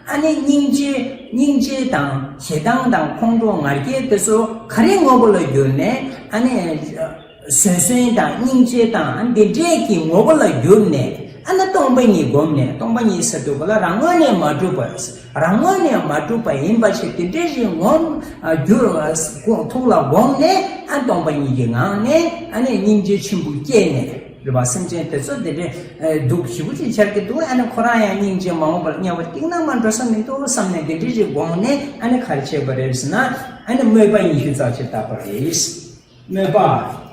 ཨ་ནི་སྙིང་རྗེ་སྙིང་རྗེ་དང་ཞེ་སྡང་དང་ཁོང་ཁྲོ་ང་རྒྱལ་དེ་ཚོ་ག་རེའི་དངོས་པོ་ལ་གྱུར་ནས། ཨ་ནི་བཟོད་བསྲན་དང་སྙིང་རྗེ་དང་འདི་འདྲས་ཀྱི་ངོ་བོ་ལ་གྱུར་ནས། ཨ་ནི་སྟོང་པ་ཉིད་བསྒོམས་ནས། སྟོང་པ་ཉིད་ཟེར་དུས་ག་ལ་རང་ངོས་ནས་མ་གྲུབ་པ། རང་ངོས་ནས་མ་གྲུབ་པ་ཡིན་པ་ཞིག་དེ་འདྲའི་ཞིག་ངོ་འགྱུར་བ་ཐུགས་ལ་བསྒོམས་ནས། ཨ་སྟོང་པ་ཉིད་ཀྱི་ངང་ནས་ཨ་ནི་སྙིང་རྗེ་ཆེན་པོ་སྐྱེས་ནས། རེད་བ། སེམས་ཅན་དེ་ཚོ་དེ་འདྲའི་སྡུག་ཞེ་པོ་ཅིག་ཆགས་ཀྱི་འདུག་ཨ་ནི་ཁོ་རང་ཡང་སྙིང་རྗེ་མ་འོངས་པར་དམྱལ་བ་གཏིང་ན་མ་འགྲོ་ས་མི་འདུག་བསམ་ནས་དེ་འདྲའི་ཞིག་བསྒོམས་ནས། ཨ་ནི་ག་རེ་བྱས་པ་རེད་ཟེར་ན། ཨ་ནི་དམོད་པ་ཉི་ཤུ་རྩ་གཅིག་བཏབ་པ་རེད། དམོད་པ།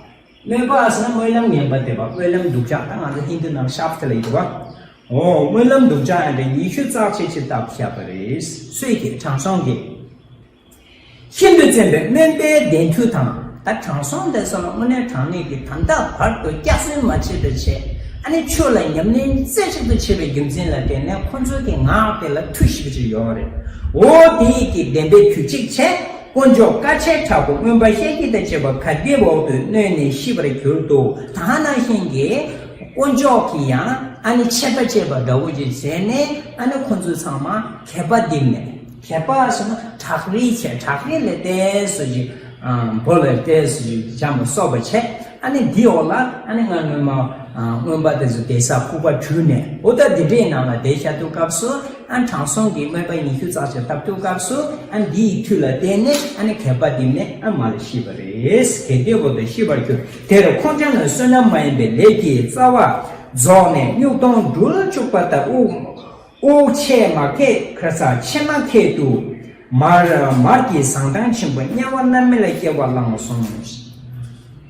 སྨོད་པ་ཟེར་ན་སྨོན་ལམ་ངན་པ་འདེབས་པ། སྨོན་ལམ་སྡུག་ཅག་ད་ང་ཚོ་ཧིན་དུ་ནང་ཤབ་དེ་ལ་ཡོད་པ། འོ། སྨོན་ལམ་སྡུག་ཅག་ཡང་དེ་ཉི་ཤུ་རྩ་གཅིག་ཅིག་བཏབ་བཞག་པ་རེད། སུས་ཀྱིས། དྲང་སྲོང་གིས། ཤིན་ཏུ་བཙན་པས་སྨོན་པའི་བདེན་མཐུ་དང་། ད་དྲང་སྲོང་དེ་ཚོ་ལ་དངོས་གནས་དྲང་གནས་ཀྱི་ད་ལྟ་བར་དུ་སྐྱག་རྫུན་མ་བྱེད་པ་བྱས། ཨ་ནི་ཆོས་ལ་ཉམས་ལེན་རྩེ་གཅིག་ཏུ་བྱེད་པའི་རྒྱུ་མཚན་ལ་བརྟེན་ནས་ཁོ་ཚོ་གི་ངག་དེ་ལ་མཐུ་ཞེ་པོ་ཅིག་ཡོད་རེད། འོ་དེ་ཡི་གི་བདེན་པའི་མཐུ་གཅིག་བྱས། དཀོན་མཆོག་དཀའ་སྤྱད་དྲག་པོས་མངོན་པ་ཤཱཀྱ་དང་བཅས་པ་ག་དེའི་འོག་ཏུ་གནོད་ནས་ཤི་བར་གྱུར་ཏོ། ད་ནང་བཞིན་གྱི་དཀོན་མཆོག་གིས་ཡང་ཨ་ནི་ཆད་པ་བཅད་པ་འདྲ་བོ་ཅིག་བྱས་ནས། ཨ་ནི་ཁོ་ཚོ་ཚང་མ་གད་པ་བརྡིབས་ནས། གད་པ་ཟེར་ན་བྲག་རིས་བྱས། བྲག་རིས་ལ་ཏོག་ཙམ་ཅིག་ཨ་འབོ་ལ་ཏོག་ཙམ་ཅིག་འཇམ་པོ་གསོག་པ་བྱས། ཨ་ནི་འདི་འོག་ལ་ཨ་ནི་ང་སྔོན་མ་ཨ་རྔོན་པ་དེ་ཚོ་བསྡད་ས་ཁུག་པ་བྲུས་ནས། འོ་ད་འདི་འདྲའི་ནང་ལ་བསྡད་བཞག་དུས་སྐབས་སུ། ཨ་དྲང་སྲོང་གི་རྔོན་པ་ཉི་ཤུ་རྩ་གཅིག་བཏབ་དུས་སྐབས་སུ། ཨ་འདི་ཡི་མཐུ་ལ་བརྟེན་ནས་ཨ་ནི་གད་པ་བརྡིབས་ནས་ཨ་མ་ལ་ཤི་བ་རེད། གལ་ཏེ་འོ་དེ་ཤི་བར་གྱུར། དེར་ཁོང་ཅག་ནི་བསོད་ནམས་མ་ཡིན་པའི་ལས་ཀྱི་རྩ་བ་རྫོགས་ནས་སྨྱུག་དོང་སྦྲུལ་བཅུག་པ་ལྟར་དབུགས་དབུགས་ཆད་མ་ཁད་ཁར་ས་ཕྱེ་མ་ཁད་དུ་མར་མར་གྱི་ཟངས་ཐང་ཆེན་པོ་དམྱལ་བ་མནར་མེད་ལ་སྐྱེ་བ་བླངས་སོང་།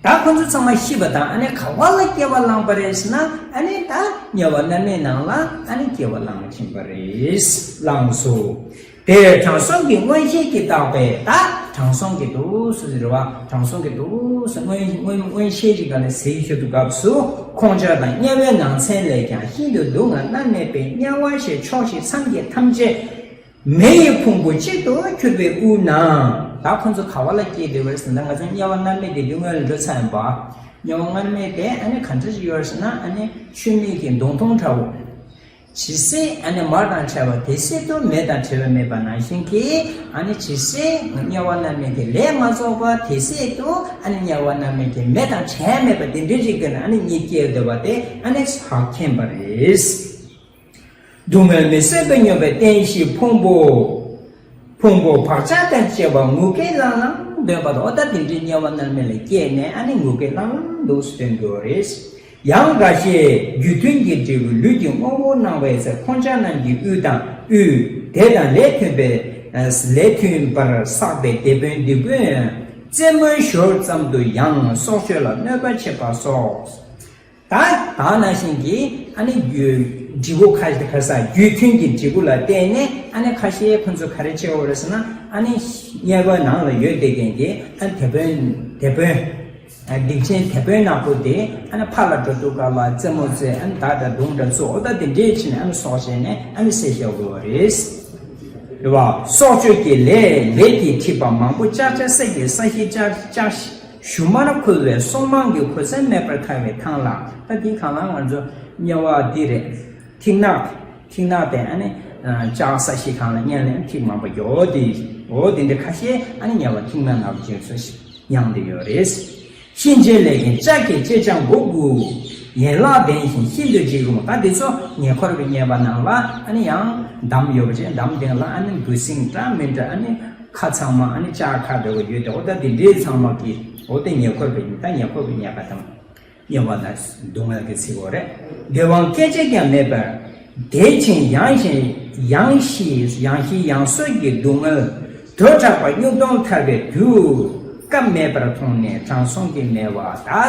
ད་ཁོ་ཚོ་ཚང་མ་ཤི་བ་དང་། ཨ་ནི་ག་བ་ལ་སྐྱེ་བ་བླངས་པ་རེད་ཟེར་ན། ཨ་ནི་ད་དམྱལ་བ་མནར་མེད་ནང་ལ་ཨ་ནི་སྐྱེ་བ་བླངས་ཕྱིན་པ་རེད། བླངས་སོ། དེར་དྲང་སྲོང་གི་མངོན་ཤེས་ཀྱིས་བརྟགས་པས། ད་དྲང་སྲོང་གི་འདུག་སེ་རེད་བ། དྲང་སྲོང་གི་འདུག་སེ་མངོན་མངོན་མངོན་ཤེས་ཀྱི་སྒང་ནས་གཟིགས་ཤོར་དུས་སྐབས་སུ། ཁོང་ཅག་དང་དམྱལ་བའི་ནང་ཚན་ལས་ཀྱང་ཤིན་ཏུ་སྡུག་བསྔལ་མནར་མེད་པའི་དམྱལ་བ་ཞེས་ཕྱོགས་བཞི་མཚམས་ཀྱི་ཐམས་ཅད་མེ་ཡི་ཕུང་པོ་གཅིག་ཏུ་གྱུར་པའི་དབུས་ན། ད་ཁོང་ཚོ་ག་བ་ལ་སྐྱེས་བསྡད་པ་རེད་ཟེར་ན། ང་ཚོ་དམྱལ་བ་མནར་མེད་དེ་སྡུག་བསྔལ་ལ་འགྲོ་ཚར་ཡིན་པ། དམྱལ་བ་མནར་མེད་དེ་ཨ་ནི་ག་འདྲ་ཞིག་ཡོད་རེད་ཟེར་ན། ཨ་ནི་ཆུ་མིག་གི་མདུང་ཐུང་འདྲ་བོ། ཇི་སྲིད་ཨ་ནི་མར་དང་བྲལ་བ་དེ་སྲིད་དུ་མེ་དང་བྲལ་བ་མེད་པ་ནང་བཞིན་གྱི། ཨ་ནི་ཇི་སྲིད་དམྱལ་བ་མནར་མེད་ཀྱི་ལས་མ་རྫོགས་པ་དེ་སྲིད་དུ། ཨ་ནི་དམྱལ་བ་མནར་མེད་ཀྱི་མེ་དང་བྲལ་མེད་པ་དེ་འདྲའི་རིགས་ཀྱི་ནང་ཨ་ནི་གཉིད་སྐྱེལ་བསྡད་པ་དེ་ཨ་ནི་ཧ་མཁྱེན་པ་རེད། སྡུག་བསྔལ་མི་བཟད་པའི་སྙོམས་པའི་རྟེན་གཞི་ཕུང་པོ། ཕུང་པོ་བག་ཆགས་དང་བཅས་པ་ངུ་སྐད་ལང་ལང་འདོན་པ་དང་། འོ་ད་དེ་འདྲའི་དམྱལ་བ་མནར་མེད་ལ་སྐྱེས་ནས་ཨ་ནི་ངུ་སྐད་ལང་ལང་འདུག་སེ་འདོན་དགོས་རེད། ཡང་འགའ་ཤས་རྒྱུ་མཐུན་གྱི་འབྲས་བུ་ལུས་ཀྱི་དངོས་པོར་སྣང་བའི་ཚེ། ཁོང་ཅག་རྣམས་ཀྱི་དབུས་དང་དབུས་དེ་དང་ལས་མཐུན་པའི་ལས་མཐུན་པར་བསགས་པའི་དེད་དཔོན་སྡིག་པོས་རྩེད་མོའི་ཞོར་ཙམ་དུ་ཡང་སྲོག་གཅོད་ལ་གནོད་པ་བྱེད་པ་སོགས། ད་ད་ནང་བཞིན་གྱི་ཨ་ནི་རྒྱུ་འབྲས་བུ་ཁ་ཁ་ས་རྒྱུ་མཐུན་གྱི་འབྲས་བུ་ལ་བརྟེན་ནས། ཨ་ནི་ཁ་ཤས་ཁོ་ཚོ་ག་རེ་བྱེད་འོ་རེད་ཟེར་ན། ཨ་ནི་དམྱལ་བའི་ནང་ལ་ཡོད་བསྡད་མཁན་གྱི་ཨ་ནི་དེད་དཔོན་དེད་དཔོན་སྡིག་ཅན་དེད་དཔོན་ནག་པོ་དེ་ཨ་ནི་ཕར་ལ་འགྲོ་དུས་སྐབས་ལ་རྩེད་མོ་རྩེ། ཨ་ནི་མདའ་དང་མདུང་འདྲ་བཙུགས། འོ་ད་དེ་འདྲས་བྱས་ནས་ཨ་ནི་སྲོག་བཅད་ནས་ཨ་ནི་བསད་བཞག་དགོས་པ་རེད། རེད་བ། སྲོག་གཅོད་ཀྱི་ལས་ལས་ཀྱིས་འཁྲིད་པ་མང་པོ་ལྕགས་བྱ་སེར་གྱི་ས་གཞི་ལྕགས་ལྕགས་ཞུ་མར་ཁོལ་བའི་སྲོག་མང་གི་གོས་ཚད་མེད་པར་ཐལ་བའི་ཐང་ལ། ད་འདི་གང་ལ་ང་ཚོ་དམྱལ་བ་འདི་རེད། ཐིག་ནག་ཐིག་ནག་དེ་ཨ་ནི་ལྕགས་ས་གཞི་སྒང་ལ་བསྙལ་ནས་ཐིག་མང་པོ་ཡོད་དེ། འོ་དེ་འདྲ་ཁ་ཤས་ཨ་ནི་དམྱལ་བ་ཐིག་ནག་ནག་པོ་ཅན་ཚོ་ཞིག་མྱངས་བསྡད་ཡོད་རེད། གཤིན་རྗེའི་ལས་ཀྱིས་ལྕགས་ཀྱི་ལྕེ་སྤྱང་མགོ་དགུ། ཡན་ལག་ལྡན་ཞིང་ཤིན་ཏུ་འཇིགས་རུང་། ད་འདི་ཚོ་ཉེ་འཁོར་གྱི་དམྱལ་བ་ནང་ལ་ཨ་ནི་ཡང་འདམ་ཡོད་པ་ཅན། འདམ་སྟེང་ལ་ཨ་ནི་འབུ་སྲིན་འདྲ་མི་འདྲ། ཨ་ནི་ཁ་ཚང་མ་ཨ་ནི་ལྕགས་ཁ་འདྲ་བོ་ཡོད་དེ། འོ་ད་འདི་འདྲའི་ཚང་མ་གི་འོ་དེ་ཉེ་འཁོར་གྱི། ད་ཉེ་འཁོར་གྱི་དམྱལ་བ་དང་། དམྱལ་བ་དང་སྡུག་བསྔལ་གྱི་ཚིག་འོ་རེད། དེ་དབང་སྐད་ཅིག་ཀྱང་མེད་པར། དེ་ཕྱིན་ཡང་ཞིང་ཡང་ཞིང་ཡང་ཞིང་ཡང་གསོད་ཀྱི་སྡུག་བསྔལ་དོས་དྲག་པ་སྨྱུག་དོང་ཐར་པའི་དུས་སྐབས་མེད་པར་མཐོང་ནས་དྲང་སྲོང་གི་མེ་བ།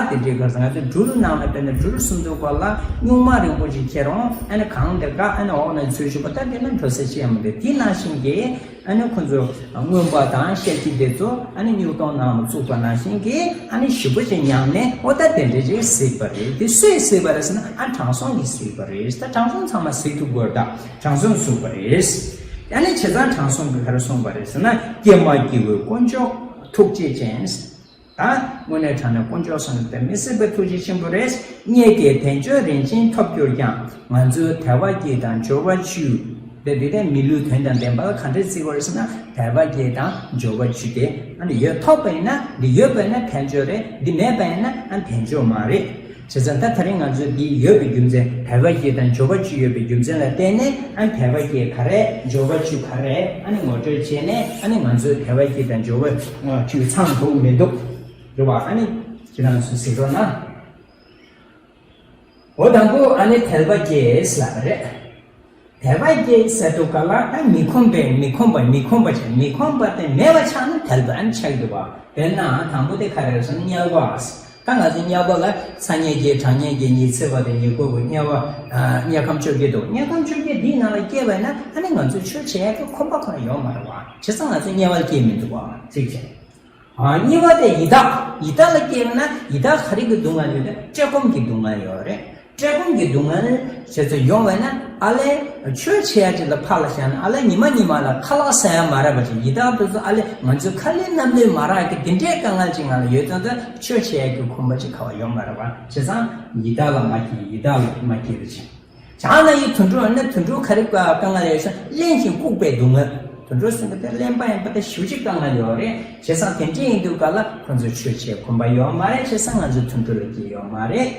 ད་དེ་འདྲའི་སྐབས་སུ་ང་ཚོ་སྦྲུལ་ནང་ལ་དཔེར་ན་སྦྲུལ་གསུམ་དུ་བཀོད་ལ་སྨྱུག་མ་རིང་པོ་ཅིག་ཁྱེར་འོང་། ཨ་ནི་གངས་དེ་ག་ཨ་ནི་འོག་ནས་འཛུལ་བཅུག་པ། ད་དེ་ན་འགྲོ་ས་ཅི་ཡང་མི་འདུག་དེ་ནང་བཞིན་གྱི་ཨ་ནི་ཁོ་ཚོ་རྔོན་པ་དང་ཤེད་ཀྱི་དེ་ཚོ་ཨ་ནི་སྨྱུག་དོང་ནང་ལ་བཙུགས་པ་ནང་བཞིན་གྱི་ཨ་ནི་ཞེ་པོ་ཅིག་མྱངས་ནས། འོ་ད་དེ་འདྲ་ཅིག་གཟིགས་པ་རེད། དེ་སུས་གཟིགས་པ་རེད་ཟེར་ན། ཨ་དྲང་སྲོང་གིས་གཟིགས་པ་རེད། ད་དྲང་སྲོང་ཚང་མ་གཟིགས་ཐུབ་དགོས། ད་དྲང་སྲོང་གཟིགས་པ་རེད། ཨ་ནི་བྱས་ཙང་དྲང་སྲོང་གིས་ག་རེ་གསུངས་པ་རེད་ཟེར་ན། ཀྱེ་མ་སྐྱེ་བོའི་དཀོན་མཆོག་ཐུགས་རྗེ་ཅན། ད་དངོས་གནས་དྲང་གནས་དཀོན་མཆོག་གསུམ་དེ་མི་སྲིད་པའི་ཐུགས་རྗེ་ཆེན་པོ་རེད། སྙེད་ཀྱི་དལ་འབྱོར་རིན་ཆེན་ཐོབ་གྱུར་ཀྱང་། ང་ཚོའི་དལ་བ་བརྒྱད་དང་འབྱོར་བ་བཅུ། དེ་དེ་ལྟར་མི་ལུས་དོན་དང་ལྡན་པ་ལ་ག་འདྲས་བརྩི་དགོས་རེད་ཟེར་ན། དལ་བ་བརྒྱད་དང་འབྱོར་བ་བཅུ་དེ་ཨ་ནི་ཡོད། ཐོབ་པ་ཡིན་ན། འདི་ཡོད་པ་ཡིན་ན་དལ་འབྱོར་རེད། འདི་མེད་པ་ཡིན་ན་ཨ་དལ་འབྱོར་མ་རེད། བྱས་ཙང་ད་དེ་རིང་ང་ཚོས་འདི་ཡོད་པའི་རྒྱུ་མཚན། དལ་བ་བརྒྱད་དང་འབྱོར་བ་བཅུ་ཡོད་པའི་རྒྱུ་མཚན་ལ་བརྟེན་ནས། ཨ་ནི་དལ་བ་བརྒྱད་ག་རེ། འབྱོར་བ་བཅུ་ག་རེ། ཨ་ནི་ངོ་སྤྲོད་བྱས་ནས། ཨ་ནི་ང་ཚོས་དལ་བ་བརྒྱད་དང་འབྱོར་བ་བཅུ་ཚང་འདུག་མི་འདུག་རེད་བ། ཨ་ནི་ཁྱེད་རང་ཚོས་གཟིགས་རོགས་གནང་། འོ་དང་པོ་ཨ་ནི་དལ་བ་བརྒྱད་ལབ་པ་རེད། དལ་བ་བརྒྱད་ཟེར་དུས་སྒང་ལ་ད་མི་ཁོམ་པའི། མི་ཁོམ་པ། མི་ཁོམ་པ་བྱས། མི་ཁོམ་པ་དེ་མེད་པ་ཆགས་ན་དལ་བ་ཨ་ནི་ཆགས་འདུག་བ། དཔེར་ན་དང་པོ་དེ་ག་རེ་རེད་ཟེར་ན། དམྱལ་བ། ད་ང་ཚོ་དམྱལ་བ་ལ་ཚ་དམྱལ་བརྒྱད། གྲང་དམྱལ་བརྒྱད། ཉི་ཚེ་བ་དང་ཉེ་འཁོར་བུ། དམྱལ་བ། ཨ། དམྱལ་ཁམས་བཅོ་བརྒྱད་འདུག་དམྱལ་ཁམས་བཅོ་བརྒྱད་འདིའི་ནང་ལ་སྐྱེས་པ་ཡིན་ན་ཨ་ནི་ང་ཚོས་ཆོས་བྱེད་ཡག་གི་ཁོམ་པ་ཁོ་རང་ཡོད་མ་རེད་བ། བྱས་ཙང་ང་ཚོ་དམྱལ་བ་ལ་སྐྱེས་མི་འདུག་བ། གཅིག་བྱས། ཨ། གཉིས་པ་དེ་ཡི་དྭགས། ཡི་དྭགས་ལ་སྐྱེས་པ་ན་ཡི་དྭགས་ག་རེ་གི་སྡུག་བསྔལ་ཡོད་རེད། བཀྲེས་སྐོམ་གྱི་སྡུག་བསྔལ་ཡོད་རེད། བཀྲེས་སྐོམ་གྱི་སྡུག་བསྔལ་བྱས་ཙང་ཡོང་བས་ན། ཨ་ལས་ཆོས་བྱེད་ཡ་ཅིག་ལ་ཕར་ལ་བཞག་ན། ཨ་ལས་ཉི་མ་ཉི་མ་ལ་ཁ་ལག་ཟ་ཡ་མ་རག་པ་ཅིག་ཡི་དྭགས་དེ་ཚོ་ཨ་ལས་ང་ཚོའི་ཁ་ལུད་སྣ་ལུད་མ་རག་གི་དེ་འདྲའི་དཀའ་ངལ་ཅིག་ང་ལ་ཡོད་ཙང་། ད་ཆོས་བྱེད་ཡ་གི་ཁོམ་པ་ཅིག་ག་བ་ཡོང་མ་རེད་བ། བྱས་ཙང་ཡི་དྭགས་ལ་མ་སྐྱེས། ཡི་དྭགས་ལ་མ་སྐྱེས་པ་ཅིག་བྱང་ན་ཡི་དུད་འགྲོ། ཨ་ནི་དུད་འགྲོ་ག་རེ་དཀའ་ངལ་ཡོད་ཟེར་ན། གླེན་ཞིང་ལྐུགས་པའི་སྡུག་བསྔལ། དུད་འགྲོ་ཟེར་མཁན་དེ་གླེན་པ་ཡིན་པ་དེ་ཞེ་པོ་ཅིག་དཀའ་ངལ་ཡོད་རེད། བྱས་ཙང་དེ་འདྲ་ཡིན་དུས་ག་ལ་ཁོ་ཚོས་ཆོས་བྱེད་ཁོམ་པ་ཡོད་མ་རེད། བྱས་ཙང་ང་ཚོ་དུད་འགྲོ་ལ་སྐྱེས་ཡོད་མ་རེད།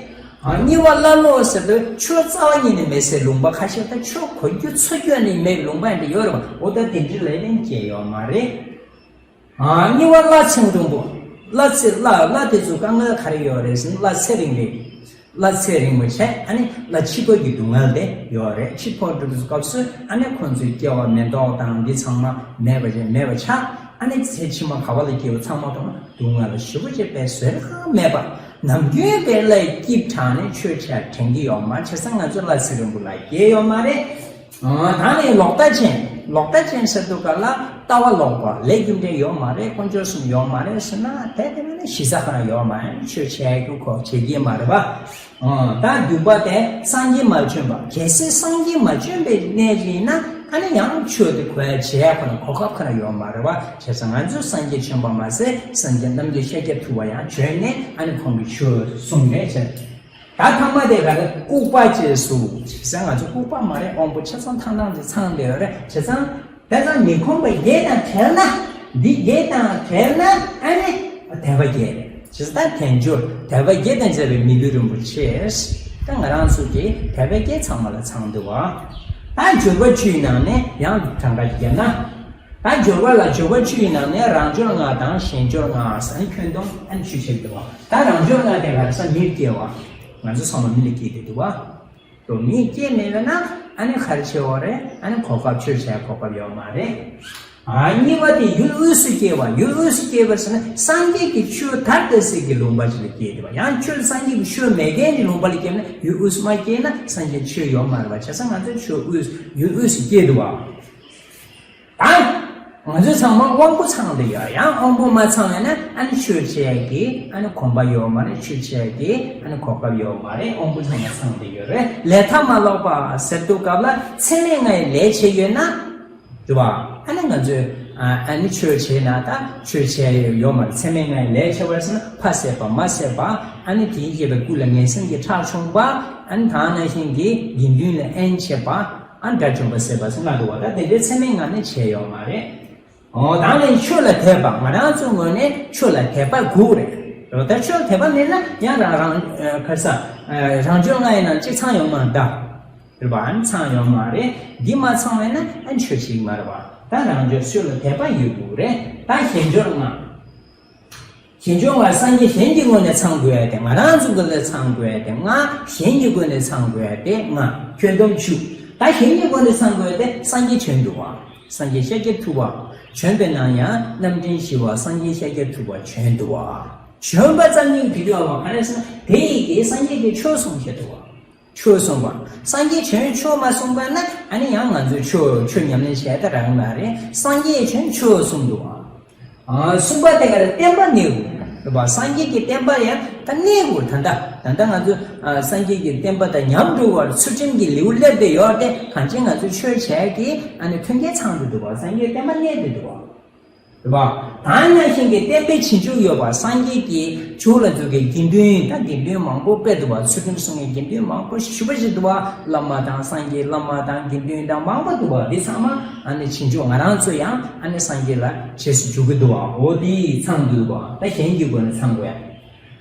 ཨ། གཉིས་པ་ཀླ་ཀློ་ཟེར་དུས་ཆོས་རྩ་བ་ཉིད་ནས་མེད་སའི་ལུང་པ། ཁ་ཤས་ད་ཆོས་གོ་རྒྱུ་ཚོར་རྒྱུ་ནི་མེད་ལུང་པ་འདྲ་ཡོད་རེད་པ། འོ་ད་དེ་འདྲ་ལ་ཡང་སྐྱེས་ཡོད་མ་རེད། ཨ། གཉིས་པ་བླ་ཚེ་རིང་པོ། བླ་ཚེ་བླ་བླ་དེ་ཚོ་དཀའ་ངལ་ག་རེ་ཡོད་རེད་ཟེར་ན། བླ་ཚེ་རིང་རེད། བླ་ཚེ་རིང་པོ་བྱས། ཨ་ནི་བླ་འཆི་འཕོ་གི་སྡུག་བསྔལ་དེ་ཡོད་རེད། འཆི་འཕོ་འགྲོ་དུས་སྐབས་སུ་ཨ་ནི་ཁོང་ཚོའི་སྐྱེ་བ་མེ་ཏོག་དང་འདི་ཚང་མ་མེད་པ་བྱས། མེད་པ་ཆགས། ཨ་ནི་ཚེ་ཕྱི་མ་ག་བ་ལ་སྐྱེ་བ་ཚང་མ་མཐོང་ན་སྡུག་བསྔལ་ཞེ་པོ་ཅིག་དཔེ་བཟོད་གླགས་མེད་པ། ནམ་རྒྱུན་དཔེ་བླའི་སྐྱིད་དྲགས་ནས་ཆོས་བྱས་དྲན་གྱི་ཡོད་མ་རེད། བྱས་ཙང་ང་ཚོ་བླ་ཚེ་རིང་པོ་ལ་སྐྱེས་ཡོད་མ་རེད། ཨ། ད་ནི་ལོག་ལྟ་ཅན། ལོག་ལྟ་ཅན་ཟེར་དུས་ག་ལ་ལྟ་བ་ལོག་པ། ལས་རྒྱུ་འབྲས་ཡོད་མ་རེད། དཀོན་མཆོག་གསུམ་ཡོད་མ་རེད་ཟེར་ན། དེ་དེ་ནི་གཞི་རྩ་གང་ཡོད་མ་རེད། ཆོས་བྱེད་རྒྱུ་ཁོ་བྱེད་ཀྱི་མ་རེད་པ། ཨ། ད་བདུན་པ་དེ་སངས་རྒྱས་མ་བྱོན་པ། གལ་སྲིད་སངས་རྒྱས་མ་བྱོན་པའི་གནས་ཡིན་ན། ཨ་ནི་ཡང་ཆོས་དེ་གོ་ཡ་བྱེད་ཡ་ཁོ་ན་གོ་སྐབས་ཁོ་ན་ཡོད་མ་རེད་པ། བྱས་ཙང་ང་ཚོས་སངས་རྒྱས་བྱོན་པ་མ་ཟད་སངས་རྒྱས་རྣམ་མཁྱེན་ཤཱཀྱ་ཐུབ་པ་ཡང་བྱོན་ནས་ཨ་ནི་ཁོང་གིས་ཆོས་གསུངས་ནས་བྱས། ད་ཐ་མ་དེ་ག་རེ། ལྐུགས་པ་བཅས་སུ། བྱས་ཙང་ང་ཚོ་ལྐུགས་པ་མ་རེད། དབང་པོ་ཆ་ཚང་ཐང་ཐང་ཅིག་ཚང་བསྡད་ཡོད་རེད། བྱས་ཙང་དེ་ཙམ་མི་ཁོམ་པ་བརྒྱད་དང་བྲལ་ན། འདི་བརྒྱད་དང་བྲལ་ན་ཨ་ནི་དད་པ་བརྒྱད་རེད། བྱས་ཙང་ད་དལ་འབྱོར་དད་པ་བརྒྱད་དང་བཅས་པའི་མི་ལུས་རིན་པོ་ཆེ། ད་ང་རང་ཚོ་གི་དད་པ་བརྒྱད་ཚང་མ་ལ་ཚང་འདུག་བ། ད་འབྱོར་པ་བཅུའི་ནང་ནས་ཡང་གྲངས་ཀ་བརྒྱབ་ན། ད་འབྱོར་པ་ལ་འབྱོར་པ་བཅུ་ཡི་ནང་ནས་རང་འབྱོར་ལྔ་དང་གཞན་འབྱོར་ལྔ་ཟེར་ནས་ཁྱོན་བསྡོམས་ཨ་ནི་བཅུ་ཆགས་འདུག་བ། ད་རང་འབྱོར་ལྔ་དེ་ག་རེ་ཟེར། མིར་སྐྱེ་བ། ང་ཚོ་ཚང་མ་མི་ལ་སྐྱེས་བསྡད་འདུག་བ། དོ་མིར་སྐྱེས་མེད་པ་ན་ཨ་ནི་ག་རེ་བྱེད་དགོས་རེད། ཨ་ནི་གོ་སྐབས་ཆོས་བྱེད་གོ་སྐབས་ཡོད་མ་རེད། ཨ། གཉིས་པ་དེ་ཡུལ་དབུས་སུ་སྐྱེ་བ། ཡུལ་དབུས་སུ་སྐྱེ་བ་ཟེར་ན་སངས་རྒྱས་ཀྱི་ཆོས་དར་དར་སའི་གི་ལུང་པ་ཞིག་ལ་སྐྱེས་འདུག་བ། ཡང་ཆོས་སངས་རྒྱས་ཀྱི་ཆོས་མེད་མཁན་གྱི་ལུང་པ་ལ་སྐྱེས་ན་ཡུལ་དབུས་སུ་མ་སྐྱེས་ན་སངས་རྒྱས་ཆོས་ཡོད་མ་རེད་བ། བྱས་ཙང་ང་ཚོ་ཆོས་དབུས་ཡུལ་དབུས་སུ་སྐྱེས་འདུག་བ། ད་ང་ཚོ་ཚང་མ་དབང་པོ་ཚང་བསྡད་ཡོད། ཡང་དབང་པོ་མ་ཚང་བས་ན་ཨ་ནི་ཆོས་བྱེད་ཀྱི་ཨ་ནི་གོམས་པ་ཡོད་མ་རེད། ཆོས་བྱེད་ཀྱི་ཨ་ནི་གོ་སྐབས་ཡོད་མ་རེད། དབང་པོ་ཚང་མ་ཚང་བསྡད་ཡོད་རེད། ལས་མཐའ་མ་ལོག་པ་ཟེར་དུས་སྐབས་ལ་མཚམས་མེད་ལྔའི་ལས་བྱེད་ཡོད་ན། རེད་བ། ཨ་ནི་ང་ཚོས་ཨ་ཨ་ནི་ཆོས་བྱེད་ན་ད་ཆོས་བྱེད་ཡོད་མ་རེད། མཚམས་མེད་ལྔའི་ལས་བྱེད་པར་ཟེར་ན་ཕ་བསད་པ་མ་བསད་པ། ཨ་ནི་དེའི་རྗེས་པའི་སྐུ་ལ་ངན་སེམས་ཀྱི་ཁྲག་ཕྱུང་བ། ཨ་ནི་ད་ནང་བཞིན་གྱི་དགེ་འདུན་ལ་དབྱེན་བྱེད་པ། ཨ་ནི་དགྲ་བཅོམ་པ་བསད་པ་ཟེར་ལྔ་འདུག་བ། ད་དེ་འདྲའི་མཚམས་མེད་ལྔ་ནི་བྱས་ཡོད་མ་རེད། འོ་ད་ནི་ཆོས་ལ་དད་པ། ང་རང་ཚོའི་ངོས་ནས་ཆོས་ལ་དད་པ་དགོས་རེད། ད་ཆོས་ལ་དད་པ་མེད་ན་ཡང་རང་རང་ཨ་ག་རེ་ཟེར། ཨ་རང་འབྱོར་ལྔ་ཡི་ནང་གཅིག་ཚང་ཡོང་མ་ད། རེད་པ། ཨ་ནི་ཚང་ཡོང་མ་རེད། འདི་མ་ཚང་བས་ན་ཨ་ནི་ཆོས་བྱེད་ཀྱི་མ་རེད་པ། ད་རང་འབྱོར་ཆོས་ལ་དད་པ་ཡོད་དགོས་རེད། ད་གཞན་འབྱོར་ལྔ། གཞན་འབྱོར་ལྔ་སངས་རྒྱས་གཞན་གྱི་སྒོ་ནས་ཚང་དགོས་ཡ་དེ། ང་རང་ཚོ་སྒོ་ནས་ཚང་དགོས་ཡ་དེ་ལྔ། གཞན་གྱི་སྒོ་ནས་ཚང་དགོས་ཡ་དེ་ལྔ། ཁྱོན་བསྡོམས་བཅུ། ད་གཞན་གྱི་སྒོ་ནས་ཚང་དགོས་ཡ་དེ་སངས་རྒྱས་བྱོན་འདུག་བ། སངས་རྒྱས་ཤཱཀྱ་ཐུབ་པ། བྱོན་པའི་ནང་ཡང་རྣམ་འདྲེན་བཞི་པ་སངས་རྒྱས་ཤཱཀྱ་ཐུབ་པ་བྱོན་འདུག་བ། བྱོན་པ་ཙམ་ཉིད་དེ་དུས་བ་ག་རེ་ཟེར་ན་དེ་ཡི་གེ་སངས་རྒྱས་ཀྱིས་ཆོས་གསུངས་བཞག་འདུག་བ། ཆོས་གསུངས་པ། སངས་རྒྱས་བྱོན་ཆོས་མ་གསུངས་པ་ན་ཨ་ནི་ཡང་ང་ཚོས་ཆོས་ཆོས་ཉམས་ལེན་བྱས་ད་རང་ན་རེད། སངས་རྒྱས་བྱོན་ཆོས་གསུངས་འདུག་བ། ཨ་གསུངས་པ་དེ་ག་རེ་བསྟན་པ་གནས་དགོས་རེད་པ། སངས་རྒྱས་ཀྱི་བསྟན་པ་ཡང་ད་གནས་དགོས། ད་ལྟ་ད་ལྟ་ང་ཚོ་ཨ་སངས་རྒྱས་ཀྱི་བསྟན་པ་དང་ཉམས་འགྲོ་བར་ཚུལ་ཁྲིམས་ཀྱི་ལེའུ་སླེབས་བསྡད་ཡོད་དེ། གང་ཅི་ང་ཚོ་ཆོས་བྱས་ཀྱི་ཨ་ནི་མཐུན་རྐྱེན་ཚང་དུ་འདུག་བ། སངས་རྒྱས་བསྟན་པ་གནས་བསྡད་འདུག་བ། རེད་པ། ད་ནང་བཞིན་གྱི་བསྟན་པའི་བྱིན་མཆོག་ཡོད་པ། སངས་རྒྱས་ཀྱི་མཇུག་ལ་འཛུགས་ཀྱི་དགེ་འདུན། ད་དགེ་འདུན་མང་པོ་དཔེ་འདུག་བ། ཚུལ་ཁྲིམས་སྲུང་བའི་དགེ་འདུན་མང་པོ་ཞེ་པོ་ཞིག་འདུག་བ། བླ་མ་དང་སངས་རྒྱས་བླ་མ་དང་དགེ་འདུན་དང་མང་པོ་འདུག་བ། འདི་ཚང་མ་ཨ་ནི་བྱིན་མཆོག་ང་རང་ཚོ་ཡང་ཨ་ནི་སངས་རྒྱས་ལ་རྗེས་སུ་འཇུག་གི་འདུག་བ། འོ་འདི་ཚང་འདུག་བ། ད་གཞན་གྱི་སྒོ་ནས་ཚང་དགོས་ཡ།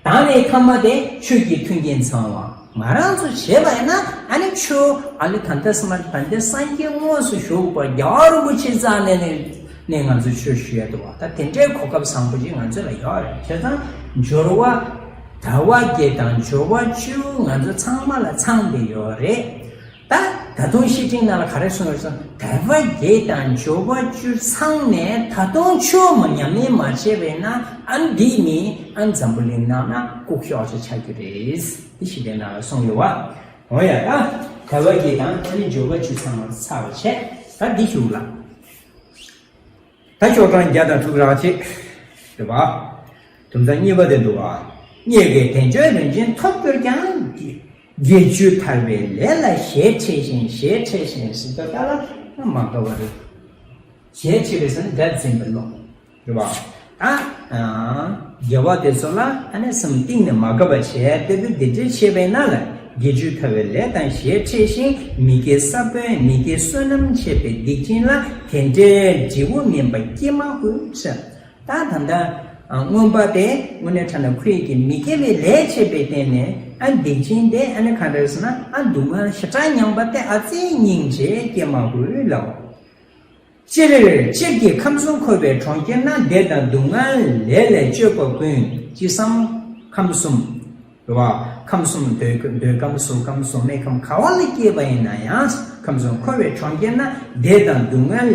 ད་ནི་ཐ་མ་དེ་ཆོས་ཀྱི་མཐུན་རྐྱེན་ཚང་བ། ང་རང་ཚོ་བྱས་པ་ཡིན་ན་ཨ་ནི་ཆོས་ཨ་ནི་ད་ལྟ་སྔ་མ་ད་ལྟ་སངས་རྒྱས་དངོས་སུ་བཞུགས་པ་རྒྱལ་བ་རིན་པོ་ཆེ་རྩ་ནས་ནས་ནས་ང་ཚོ་ཆོས་ཞུ་ཡ་འདུག་བ། ད་དེ་འདྲའི་གོ་སྐབས་བཟང་པོ་ཅིག་ང་ཚོ་ལ་ཡོད་རེད། བྱས་ཙང་འབྱོར་བ་ཟླ་བ་བརྒྱད་དང་འབྱོར་བ་བཅུ་ང་ཚོ་ཚང་མ་ལ་ཚང་བསྡད་ཡོད་རེད། ད་ད་དུང་བཤེས་སྤྲིང་ནང་ལ་ག་རེ་གསུངས་ཡོད་ཟེར་ན། དལ་བ་བརྒྱད་དང་འབྱོར་བ་བཅུ་ཚང་ནས་ད་དུང་ཆོས་མ་ཉམས་ལེན་མ་བྱས་པས་ན་ཨ་ནི་འདི་ནི་ཨ་ནི་འཛམ་བུ་གླིང་ནང་ན་ལྐུགས་ཤོག་ཅིག་ཆགས་རྒྱུ་རེད། འདི་བཤེས་སྤྲིང་ནང་ལ་གསུངས་ཡོད་བ། འོ་ཡ། ད་དལ་བ་བརྒྱད་དང་ཨ་ནི་འབྱོར་བ་བཅུ་ཚང་བ་ཚར་བ་བྱས། ད་འདི་ཞུ་ལ། ད་ཤོག་གྲངས་བརྒྱ་དང་དྲུག་རག་བྱེད། རེད་པ། དུམ་ཚན་གཉིས་པ་དེ་འདུག་བ། རྙེད་དཀའི་དལ་འབྱོར་རིན་ཆེན་ཐོབ་གྱུར་ཀྱང་། དགེ་བཅུ་ཐར་པའི་ལས་ལ་ཞེ་ཁྲེལ་ཞིང་། ཞེ་ཁྲེལ་ཞིང་ཟེར་དུས་ད་ལ་མ་དགའ་བ་རེད། ཞེ་ཁྲེལ་བའི་ཟེར་ན་དགྲར་འཛིན་པའི་བློ། རེད་པ། ད་དགེ་བ་དེ་ཚོ་ལ་ཨ་ནི་སེམས་གཏིང་ནས་མ་དགའ་བ་བྱས་ཏེ་དུ་དེ་འདྲ་བྱས་པས་ན་ལ། དགེ་སྦྱོར་ཐར་པའི་ལས་དང་ཞེས་ཕྲད་ཅིང་། མི་དགེ་ས་བོན་མི་དགེ་བསོད་ནམས་ཆད་པའི་སྡིག་ཅན་ལ། དེ་འདྲའི་འབྲས་བུ་སྨིན་པ་སྐྱེ་མ་དགོས་ཟེར། ད་ད་ལྟ་ཨ་མངོན་པ་དེ་དངོས་གནས་དྲང་གནས་ཁོ་ཡི་གི་མི་དགེ་བའི་ལས་བྱས་པའི་སྟེང་ནས། ཨ་སྡིག་ཅན་དེ་ཨ་ནི་ག་འདྲ་ཟེར་ན། ཨ་སྡུག་བསྔལ་ཞེ་དྲག་མྱངས་པ་དེ་ཨ་ཙི་སྙིང་རྗེ་སྐྱེ་མ་དགོས་ལབ། སྤྱིར་སྤྱིར་གྱིས་ཁམས་གསུམ་འཁོར་བའི་གྲོང་ཁྱེར་ན། བདེ་དང་སྡུག་བསྔལ་ལས་ལས་སྤྱོད་པ་ཀུན། ཅི་བསམ་ཁམས་གསུམ། རེད་བ། ཁམས་གསུམ་འདོད་འདོད་ཁམས་གཟུགས་ཁམས་གཟུགས་མེད་ཁམས་ག་བ་ལ་སྐྱེས་པ་ཡིན་ན་ཡང་། ཁམས་གསུམ་འཁོར་བའི་གྲོང་ཁྱེར་ན། བདེ་དང་སྡུག་བསྔལ་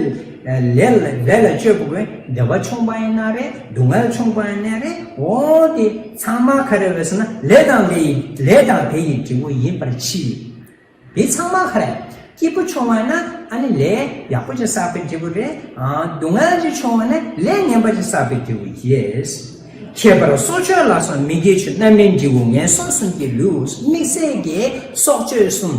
ལས་ལ་ལས་ལ་སྤྱོད་པ་ཀུན། བདེ་བ་བྱུང་པ་ཡིན་ན་རེད། སྡུག་བསྔལ་བྱུང་པ་ཡིན་ན་རེད། འོ་དེ་ཚང་མ་ག་རེ་རེད་ཟེར་ན། ལས་དང་ལས་ཡི་ལས་དང་དེ་ཡི་འབྲས་བུ་ཡིན་པར་མཆིས། དེ་ཚང་མ་ག་རེ། སྐྱིད་པོ་བྱུང་བ་ན་ཨ་ནི་ལས་ཡག་པོ་ཅིག་བསགས་པའི་འབྲས་བུ་རེད། ཨ་སྡུག་བསྔལ་ཅིག་བྱུང་བ་ན་ལས་ངན་པ་ཅིག་བསགས་པའི་འབྲས་བུ་ཡིན། ཁྱད་པར་སྲོག་གཅོད་ལ་སོགས་མི་དགེ་བཅུ། རྣམ་སྨིན་འབྲས་བུ་ངན་སོང་གསུམ་གྱི་ལུས། དམིགས་བསལ་གྱི་སྲོག་གཅོད་གསུམ།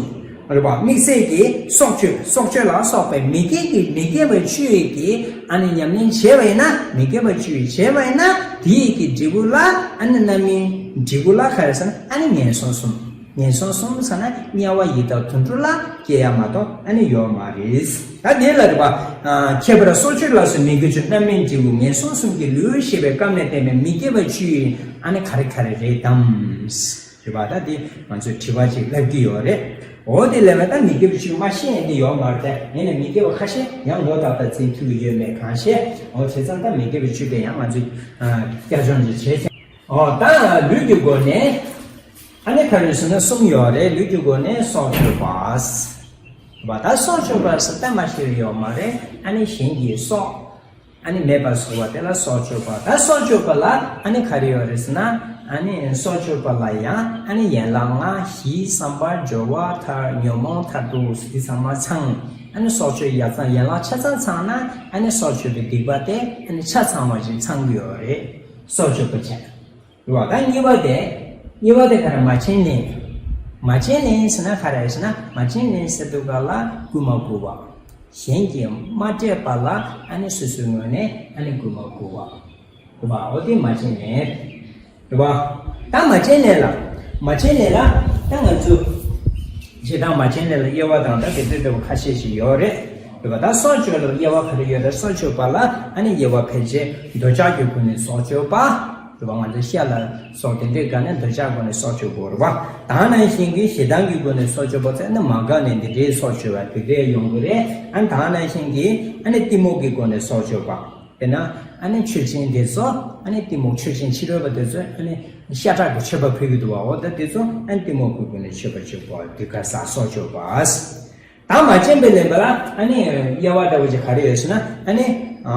རེད་པ། དམིགས་བསལ་གྱི་སྲོག་གཅོད། སྲོག་གཅོད་ལ་སོགས་པའི་མི་དགེ་གི་མི་དགེ་བ་བཅུ་ཡི་གི་ཨ་ནི་ཉམས་ལེན་བྱས་པ་ཡིན་ན། མི་དགེ་བ་བཅུ་ཡི་བྱས་པ་ཡིན་ན། དེ་ཡི་གི་འབྲས་བུ་ལ་ཨ་ནི་རྣམ་སྨིན་འབྲས་བུ་ལ་ག་རེ་ཟེར་ན། ཨ་ནི་ངན་སོང་གསུམ། ངན་སོང་གསུམ་ཟེར་ན་དམྱལ་བ་ཡི་དྭགས་དུད་འགྲོ་ལ་སྐྱེ་ཡ་མ་གཏོགས་ཨ་ནི་ཡོད་མ་རེད། ད་དེ་ལ་རེད་པ། ཨ་ཁྱད་པར་སྲོག་གཅོད་ལ་སོགས་མི་དགེ་བཅུ། རྣམ་སྨིན་འབྲས་བུ་ངན་སོང་གསུམ་གྱི་ལུས། ཞེས་པའི་སྐབས་ནས་བསྟན་པའི་མི་དགེ་བ་བཅུ་ཡི་ཨ་ནི་ག་རེ་ག་རེ་རེད་དམ། རེད་པ། ད་དེ་ང་ཚོས་དྲི་བ་ཅིག་ལབ་ཀྱི་ཡོད་རེད། འོ་དེ་ལས་མ་ད་མི་དགེ་བ་བཅུ་མ་ཤེས་ཡ་དེ་ཡོད་མ་རེད་དེ། ཡིན་ན་མི་དགེ་བ་ཁ་ཤས་ཡང་ངོ་ཏག་ཏག་བརྩི་ཐུབ་ཀྱི་ཡོད་མེད་གང་ཤེས། འོ་བྱས་ཙང་ད་མི་དགེ་བ་བཅུ་དེ་ཡང་ང་ཚོས་ཨ་བསྐྱར་སྦྱོང་ཅིག་བྱས་ཙང་། འོ་ད་ལུས་ཀྱི་སྒོ་ནས་ཨ་ནི་ག་རེ་ཟེར་ན་གསུམ་ཡོད་རེད། ལུས་ཀྱི་སྒོ་ནས་སྲོག་གཅོད་པ། བ་ད་སྲོག་གཅོད་པ་ཟེར་ད་མ་ཤེས་ཡོད་མ་རེད། ཨ་ནི་གཞན་གྱི་སྲོག་ཨ་ནི་མེད་པར་བཟོ་བ་དེ་ལ་སྲོག་གཅོད་པ། ད་སྲོག་གཅོད་པ་ལ་ཨ་ནི་ག་རེ་ཡོད་རེད་ཟེར་ན། ཨ་ནི་སྲོག་གཅོད་པ་ལ་ཡང་ཨ་ནི་ཡན་ལག་ལྔ། ཞི་བསམ་པ། སྦྱོར་བ་མཐར། ཉོན་མོངས་མཐར་ཐུག་ཟེར་དེ་ཚང་མ་ཚང་། ཨ་ནི་སྲོག་གཅོད་ཡ་ཚང་ཡན་ལག་ཆ་ཚང་ཚང་ན་ཨ་ནི་སྲོག་གཅོད་པའི་སྡིག་པ་དེ་ཨ་ནི་ཆ་ཚང་བ་ཞིག་ཚང་གི་ཡོད་རེད། སྲོག་གཅོད་པ་བྱས། རེད་བ། ད་གཉིས་པ་དེ། གཉིས་པ་དེ་ག་རེ། མ་བྱིན་ལེན། མ་བྱིན་ལེན་ཟེར་ན་ག་རེ་ཟེར་ན། མ་བྱིན་ལེན་ཟེར་དུས་སྐབས་ལ་བསྐུལ་མ་བསྐུལ་བ། གཞན་གྱིས་མ་སྤྲད་པ་ལ་ཨ་ནི་སོ་སོའི་ངོས་ནས་ཨ་ནི་བསྐུལ་མ་བསྐུལ་བ། རེད་བ། འོ་དེ་མ་བྱིན་ལེན་རེད་བ། ད་མ་བྱིན་ལེན་ལ། མ་བྱིན་ལེན་ལ་ད་ང་ཚོ་ཞེ་སྡང་མ་བྱིན་ལེན་ལ་དབྱེ་བ་དང་ད་དེ་འདྲ་འདྲ་བོ་ཁ་ཤས་ཤིག་ཡོད་རེད། རེད་བ། ད་སྲོག་གཅོད་ལ་དབྱེ་བ་ག་རེ་ཡོད་རེད། སྲོག་གཅོད་པ་ལ་ཨ་ནི་དབྱེ་བ་ཕལ་ཆེར་འདོད་ཆགས་ཀྱི་སྒོ་ནས་སྲོག་གཅོད་པ། རེད་བ། ང་ཚོ་བཤད་ལ་སོགས་དེ་འདྲའི་སྒང་ནས་འདོད་ཆགས་སྒོ་ནས་སྲོག་གཅོད་དགོས་རེད་བ། ད་ནང་བཞིན་གྱི་ཞེ་སྡང་གི་སྒོ་ནས་སྲོག་གཅོད་པ་ཚོ་ནི་མ་དགའ་ནས་འདི་འདྲའི་སྲོག་གཅོད་པ་དེ་འདྲའི་ཡོང་གི་རེད། ཨ་ད་ནང་བཞིན་གྱི་ཨ་ནི་གཏི་མུག་གི་སྒོ་ནས་སྲོག་གཅོད་པ། དེ་ན་ཨ་ནི་མཆོད་སྦྱིན་དེ་ཚོ། ཨ་ནི་གཏི་མུག་མཆོད་སྦྱིན་ཕྱི་རོལ་པ་དེ་ཚོ་ཨ་ནི་ཤ་ཁྲག་གི་མཆོད་པ་ཕུལ་གྱི་འདུག་བ། འོ་ད་དེ་ཚོ་ཨ་ནི་གཏི་མུག་གི་སྒོ་ནས་མཆོད་པ་གཅོད་པ་དེ་ག་ས་སྲོག་གཅོད་པ། ད་མ་བྱིན་པའི་ལེན་པ་ལ་ཨ་ནི་དབྱེ་བ་འདྲ་བོ་ཅིག་ག་རེ་ཡོད་ཟེར་ན། ཨ་ནི་ཨ་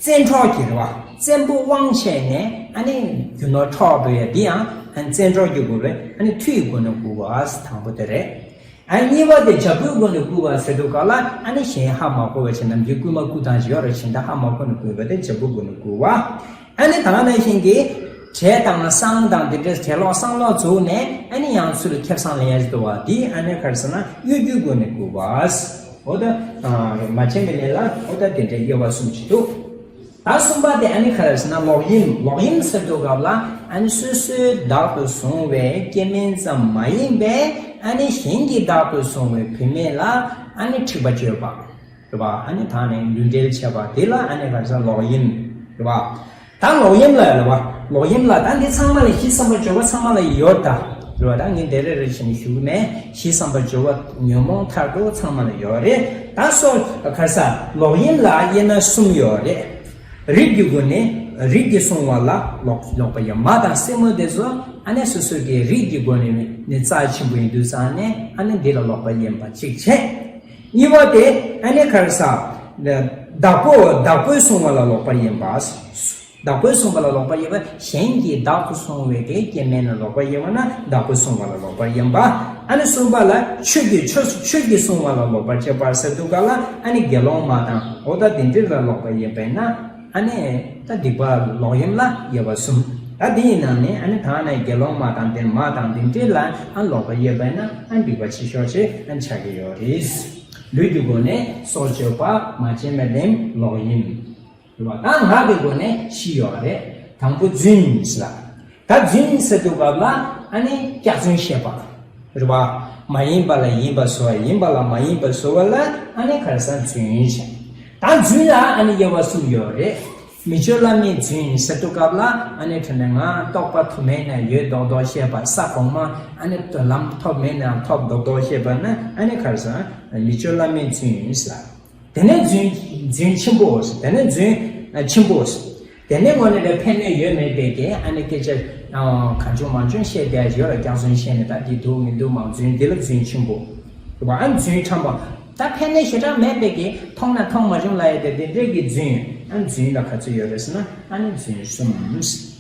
བཙན་འཕྲོག་གི་རེད་བ། བཙན་པོ་དབང་བྱས་ནས་ཨ་ནི་རྒྱུ་ནོར་འཕྲོག་འགྲོ་ཡ་འདི་ཡང་ཨ་ནི་བཙན་འཕྲོག་གི་སྒོ་ནས། ཨ་ནི་མཐུ་ཡི་སྒོ་ནས་བསྐུལ་བ་དང་པོ་དེ་རེད། ཨ་གཉིས་པ་དེ་བྱ་བསྐུལ་སྒོ་ནས་བསྐུལ་བ་ཟེར་དུས་སྐབས་ལ་ཨ་ནི་གཞན་ཧ་མ་གོ་བ་བྱས། ནམ་རྒྱུན་བསྐུལ་མ་བསྐུལ་སྟངས་ཤིག་ཡོད་རེད། བྱས་ད་ཧ་མ་གོ་ནས་བསྐུལ་བ་དེ་བྱ་བསྐུལ་སྒོ་ནས་བསྐུལ་བ། ཨ་ནི་ད་ག་ནང་བཞིན་གྱི་བྲེ་བཏང་ན་བསང་དང་དེ་འདྲའི་བྲེ་ལོག་བསང་ལོག་བཙུགས་ནས་ཨ་ནི་ཡང་ཚུར་ཁེ་བཟང་ལེན་ཡ་ཞིག་འདུག་བ། དེ་ཨ་ནི་ག་རེ་ཟེར་ན་གཡོ་སྒྱུའི་སྒོ་ནས་བསྐུལ་བ། འོ་ད་མ་བྱིན་པའི་ལེན་ལ་འོ་ད་དེ་འདྲའི་དབྱེ་བ་གསུམ་ཞིག་འདུག་ད་གསུམ་པ་དེ་ཨ་ནི་ག་རེ་ཟེར་ན་ལོག་གཡེམ། ལོག་གཡེམ་ཟེར་དུས་སྐབས་ལ་ཨ་ནི་སོ་སོའི་བདག་ཏུ་བཟུང་བའི་སྐྱེ་དམན་ཙམ་མ་ཡིན་པའི་ཨ་ནི་གཞན་གྱི་བདག་ཏུ་བཟུང་བའི་བུད་མེད་ལ་ཨ་ནི་འཁྲིག་པ་སྤྱོད་པ། རེད་བ། ཨ་ནི་ད་ནི་ལུས་འབྲེལ་བྱས་པ་དེ་ལ་ཨ་ནི་ག་རེ་ཟེར། ལོག་གཡེམ། རེད་བ། ད་ལོག་གཡེམ་ལ་རེད་བ། ལོག་གཡེམ་ལ་ད་འདི་ཚང་མ་ལ་གཞི་བསམ་པ་སྦྱོར་བ་ཚང་མ་ལ་ཡོད་ད། རེད་བ། ད་ངས་འདི་རེ་རེ་བྱས་ནས་ཞུ་གི་མེད། གཞི་བསམ་པ་སྦྱོར་བ་ཉོན་མོངས་མཐར་ཐུག་ཚང་མ་ལ་ཡོད་རེད། ད་སོ་ག་རེ་ཟེར། ལོག་གཡེམ་ལ་དབྱེ་ན་གསུམ་ཡོད་རེད། རིགས་ཀྱི་སྒོ་ནས། རིགས་ཀྱིས་བཟུང་བ་ལ་ལོག་ལོག་པ་གཡེམ། མ་དང་སྲིང་མོ་དེ་ཚོ་ཨ་ནི་སོ་སོ་གི་རིགས་ཀྱི་སྒོ་ནས་ནི་རྩ་ཆེན་པོ་ཡིན་དུས་ཙང་ནས་ཨ་ནི་འདི་ལ་ལོག་པ་གཡེམ་པ་གཅིག་བྱས། གཉིས་པ་དེ་ཨ་ནི་ག་རེ་ཟེར། བདག་པོ་བདག་པོས་བཟུང་བ་ལ་ལོག་པར་གཡེམ་པ། བདག་པོས་བཟུང་བ་ལ་ལོག་པར་གཡེམ་པ། གཞན་གྱིས་བདག་ཏུ་བཟུང་བའི་གི་སྐྱེ་དམན་ལ་ལོག་པར་གཡེམ་པ་ན་བདག་པོས་བཟུང་བ་ལ་ལོག་པར་གཡེམ་པ། ཨ་ནི་གསུམ་པ་ལ་ཆོས་ཀྱི་ཆོས་ཆོས་ཀྱིས་བཟུང་བ་ལ་ལོག་པར་གཡེམ་པ་ཟེར་དུས་སྐབས་ལ་ཨ་ནི་དགེ་སློང་མ་དང་འོ་ད་དེ་འདྲ་ལ་ལོག་པར་གཡེམ་པས་ན། ཨ་ནི་ད་སྡིག་པ་ལོག་གཡེམ་ལ་དབྱེ་བ་གསུམ། ད་དེ་ཡི་ནང་ནས་ཨ་ནི་ད་ནི་དགེ་སློང་མ་དང་དེ་མ་དང་དེ་འདྲ་ལ་ཨ་ལོག་པར་གཡེམ་པས་ན་ཨ་སྡིག་པ་ཆེ་ཤོས་ཅིག་ཨ་ཆགས་ཀྱི་ཡོད་རེད། ལུས་ཀྱི་སྒོ་ནས་སྲོག་གཅོད་པ། མ་བྱིན་པའི་ལེན། ལོག་གཡེམ། རེད་བ། ད་ངག་གི་སྒོ་ནས་བཞི་ཡོད་རེད། དང་པོ་རྫུན་ཟེར། ད་རྫུན་ཟེར་དུས་སྐབས་ལ་ ཨ་ནི་སྐྱག་རྫུན་བཤད་པ། རེད་པ། མ་ཡིན་པ་ལ་ཡིན་པ་བཟོ་བ། ཡིན་པ་ལ་མ་ཡིན་པ་བཟོ་བ་ལ་ཨ་ནི་ག་རེ་ཟེར་རྫུན་བྱས། ད་རྫུན་ལ་ཨ་ནི་དབྱེ་བ་གསུམ་ཡོད་རེད། མི་ཆོས་བླ་མའི་རྫུན་ཟེར་དུས་སྐབས་ལ་ཨ་ནི་དྲན་ནས་ང་རྟོགས་པ་ཐོབ་མེད་ནས་ཡོད་མདོག་མདོག་བཤད་པ། ས་གོང་མ་ཨ་ནི་ལམ་ཐོབ་མེད་ནས་ཐོབ་མདོག་མདོག་བཤད་པ་ནི་ཨ་ནི་ག་རེ་ཟེར་མི་ཆོས་བླ་མའི་རྫུན་ཟེར། དེ་ནས་རྫུན། རྫུན་ཆེན་པོ་ཟེར། དེ་ནས་རྫུན་ཆེན་པོ་ཟེར། དེ་ནས་དངོས་གནས་ལ་ཕན་གནོད་ཡོད་མེད་པའི་གི་ཨ་ནི་སྐད་ཆ་གང་བྱུང་མང་བྱུང་བཤད་བསྡད་ཡོད་ལ། སྐྱག་རྫུན་བཤད་ནས་ད་འདི་འདུག་མི་འདུག་མང་རྫུན། འདི་ལ་རྫུན་ཆེན་པོ། རེད་པ། ཨ་རྫུན་ཕྲ་མོ། ད་ཕན་གནོད་ཞེ་དྲག་མེད་པའི་གི་མཐོང་ན་མཐོང་མ་བྱུང་ལབ་ཡ་དེ་དེ་འདྲས་ཀྱི་རྫུན། ཨ་རྫུན་ལ་ག་ཚོད་ཡོད་རེད་ཟེར་ན་ཨ་ནི་རྫུན་གསུམ།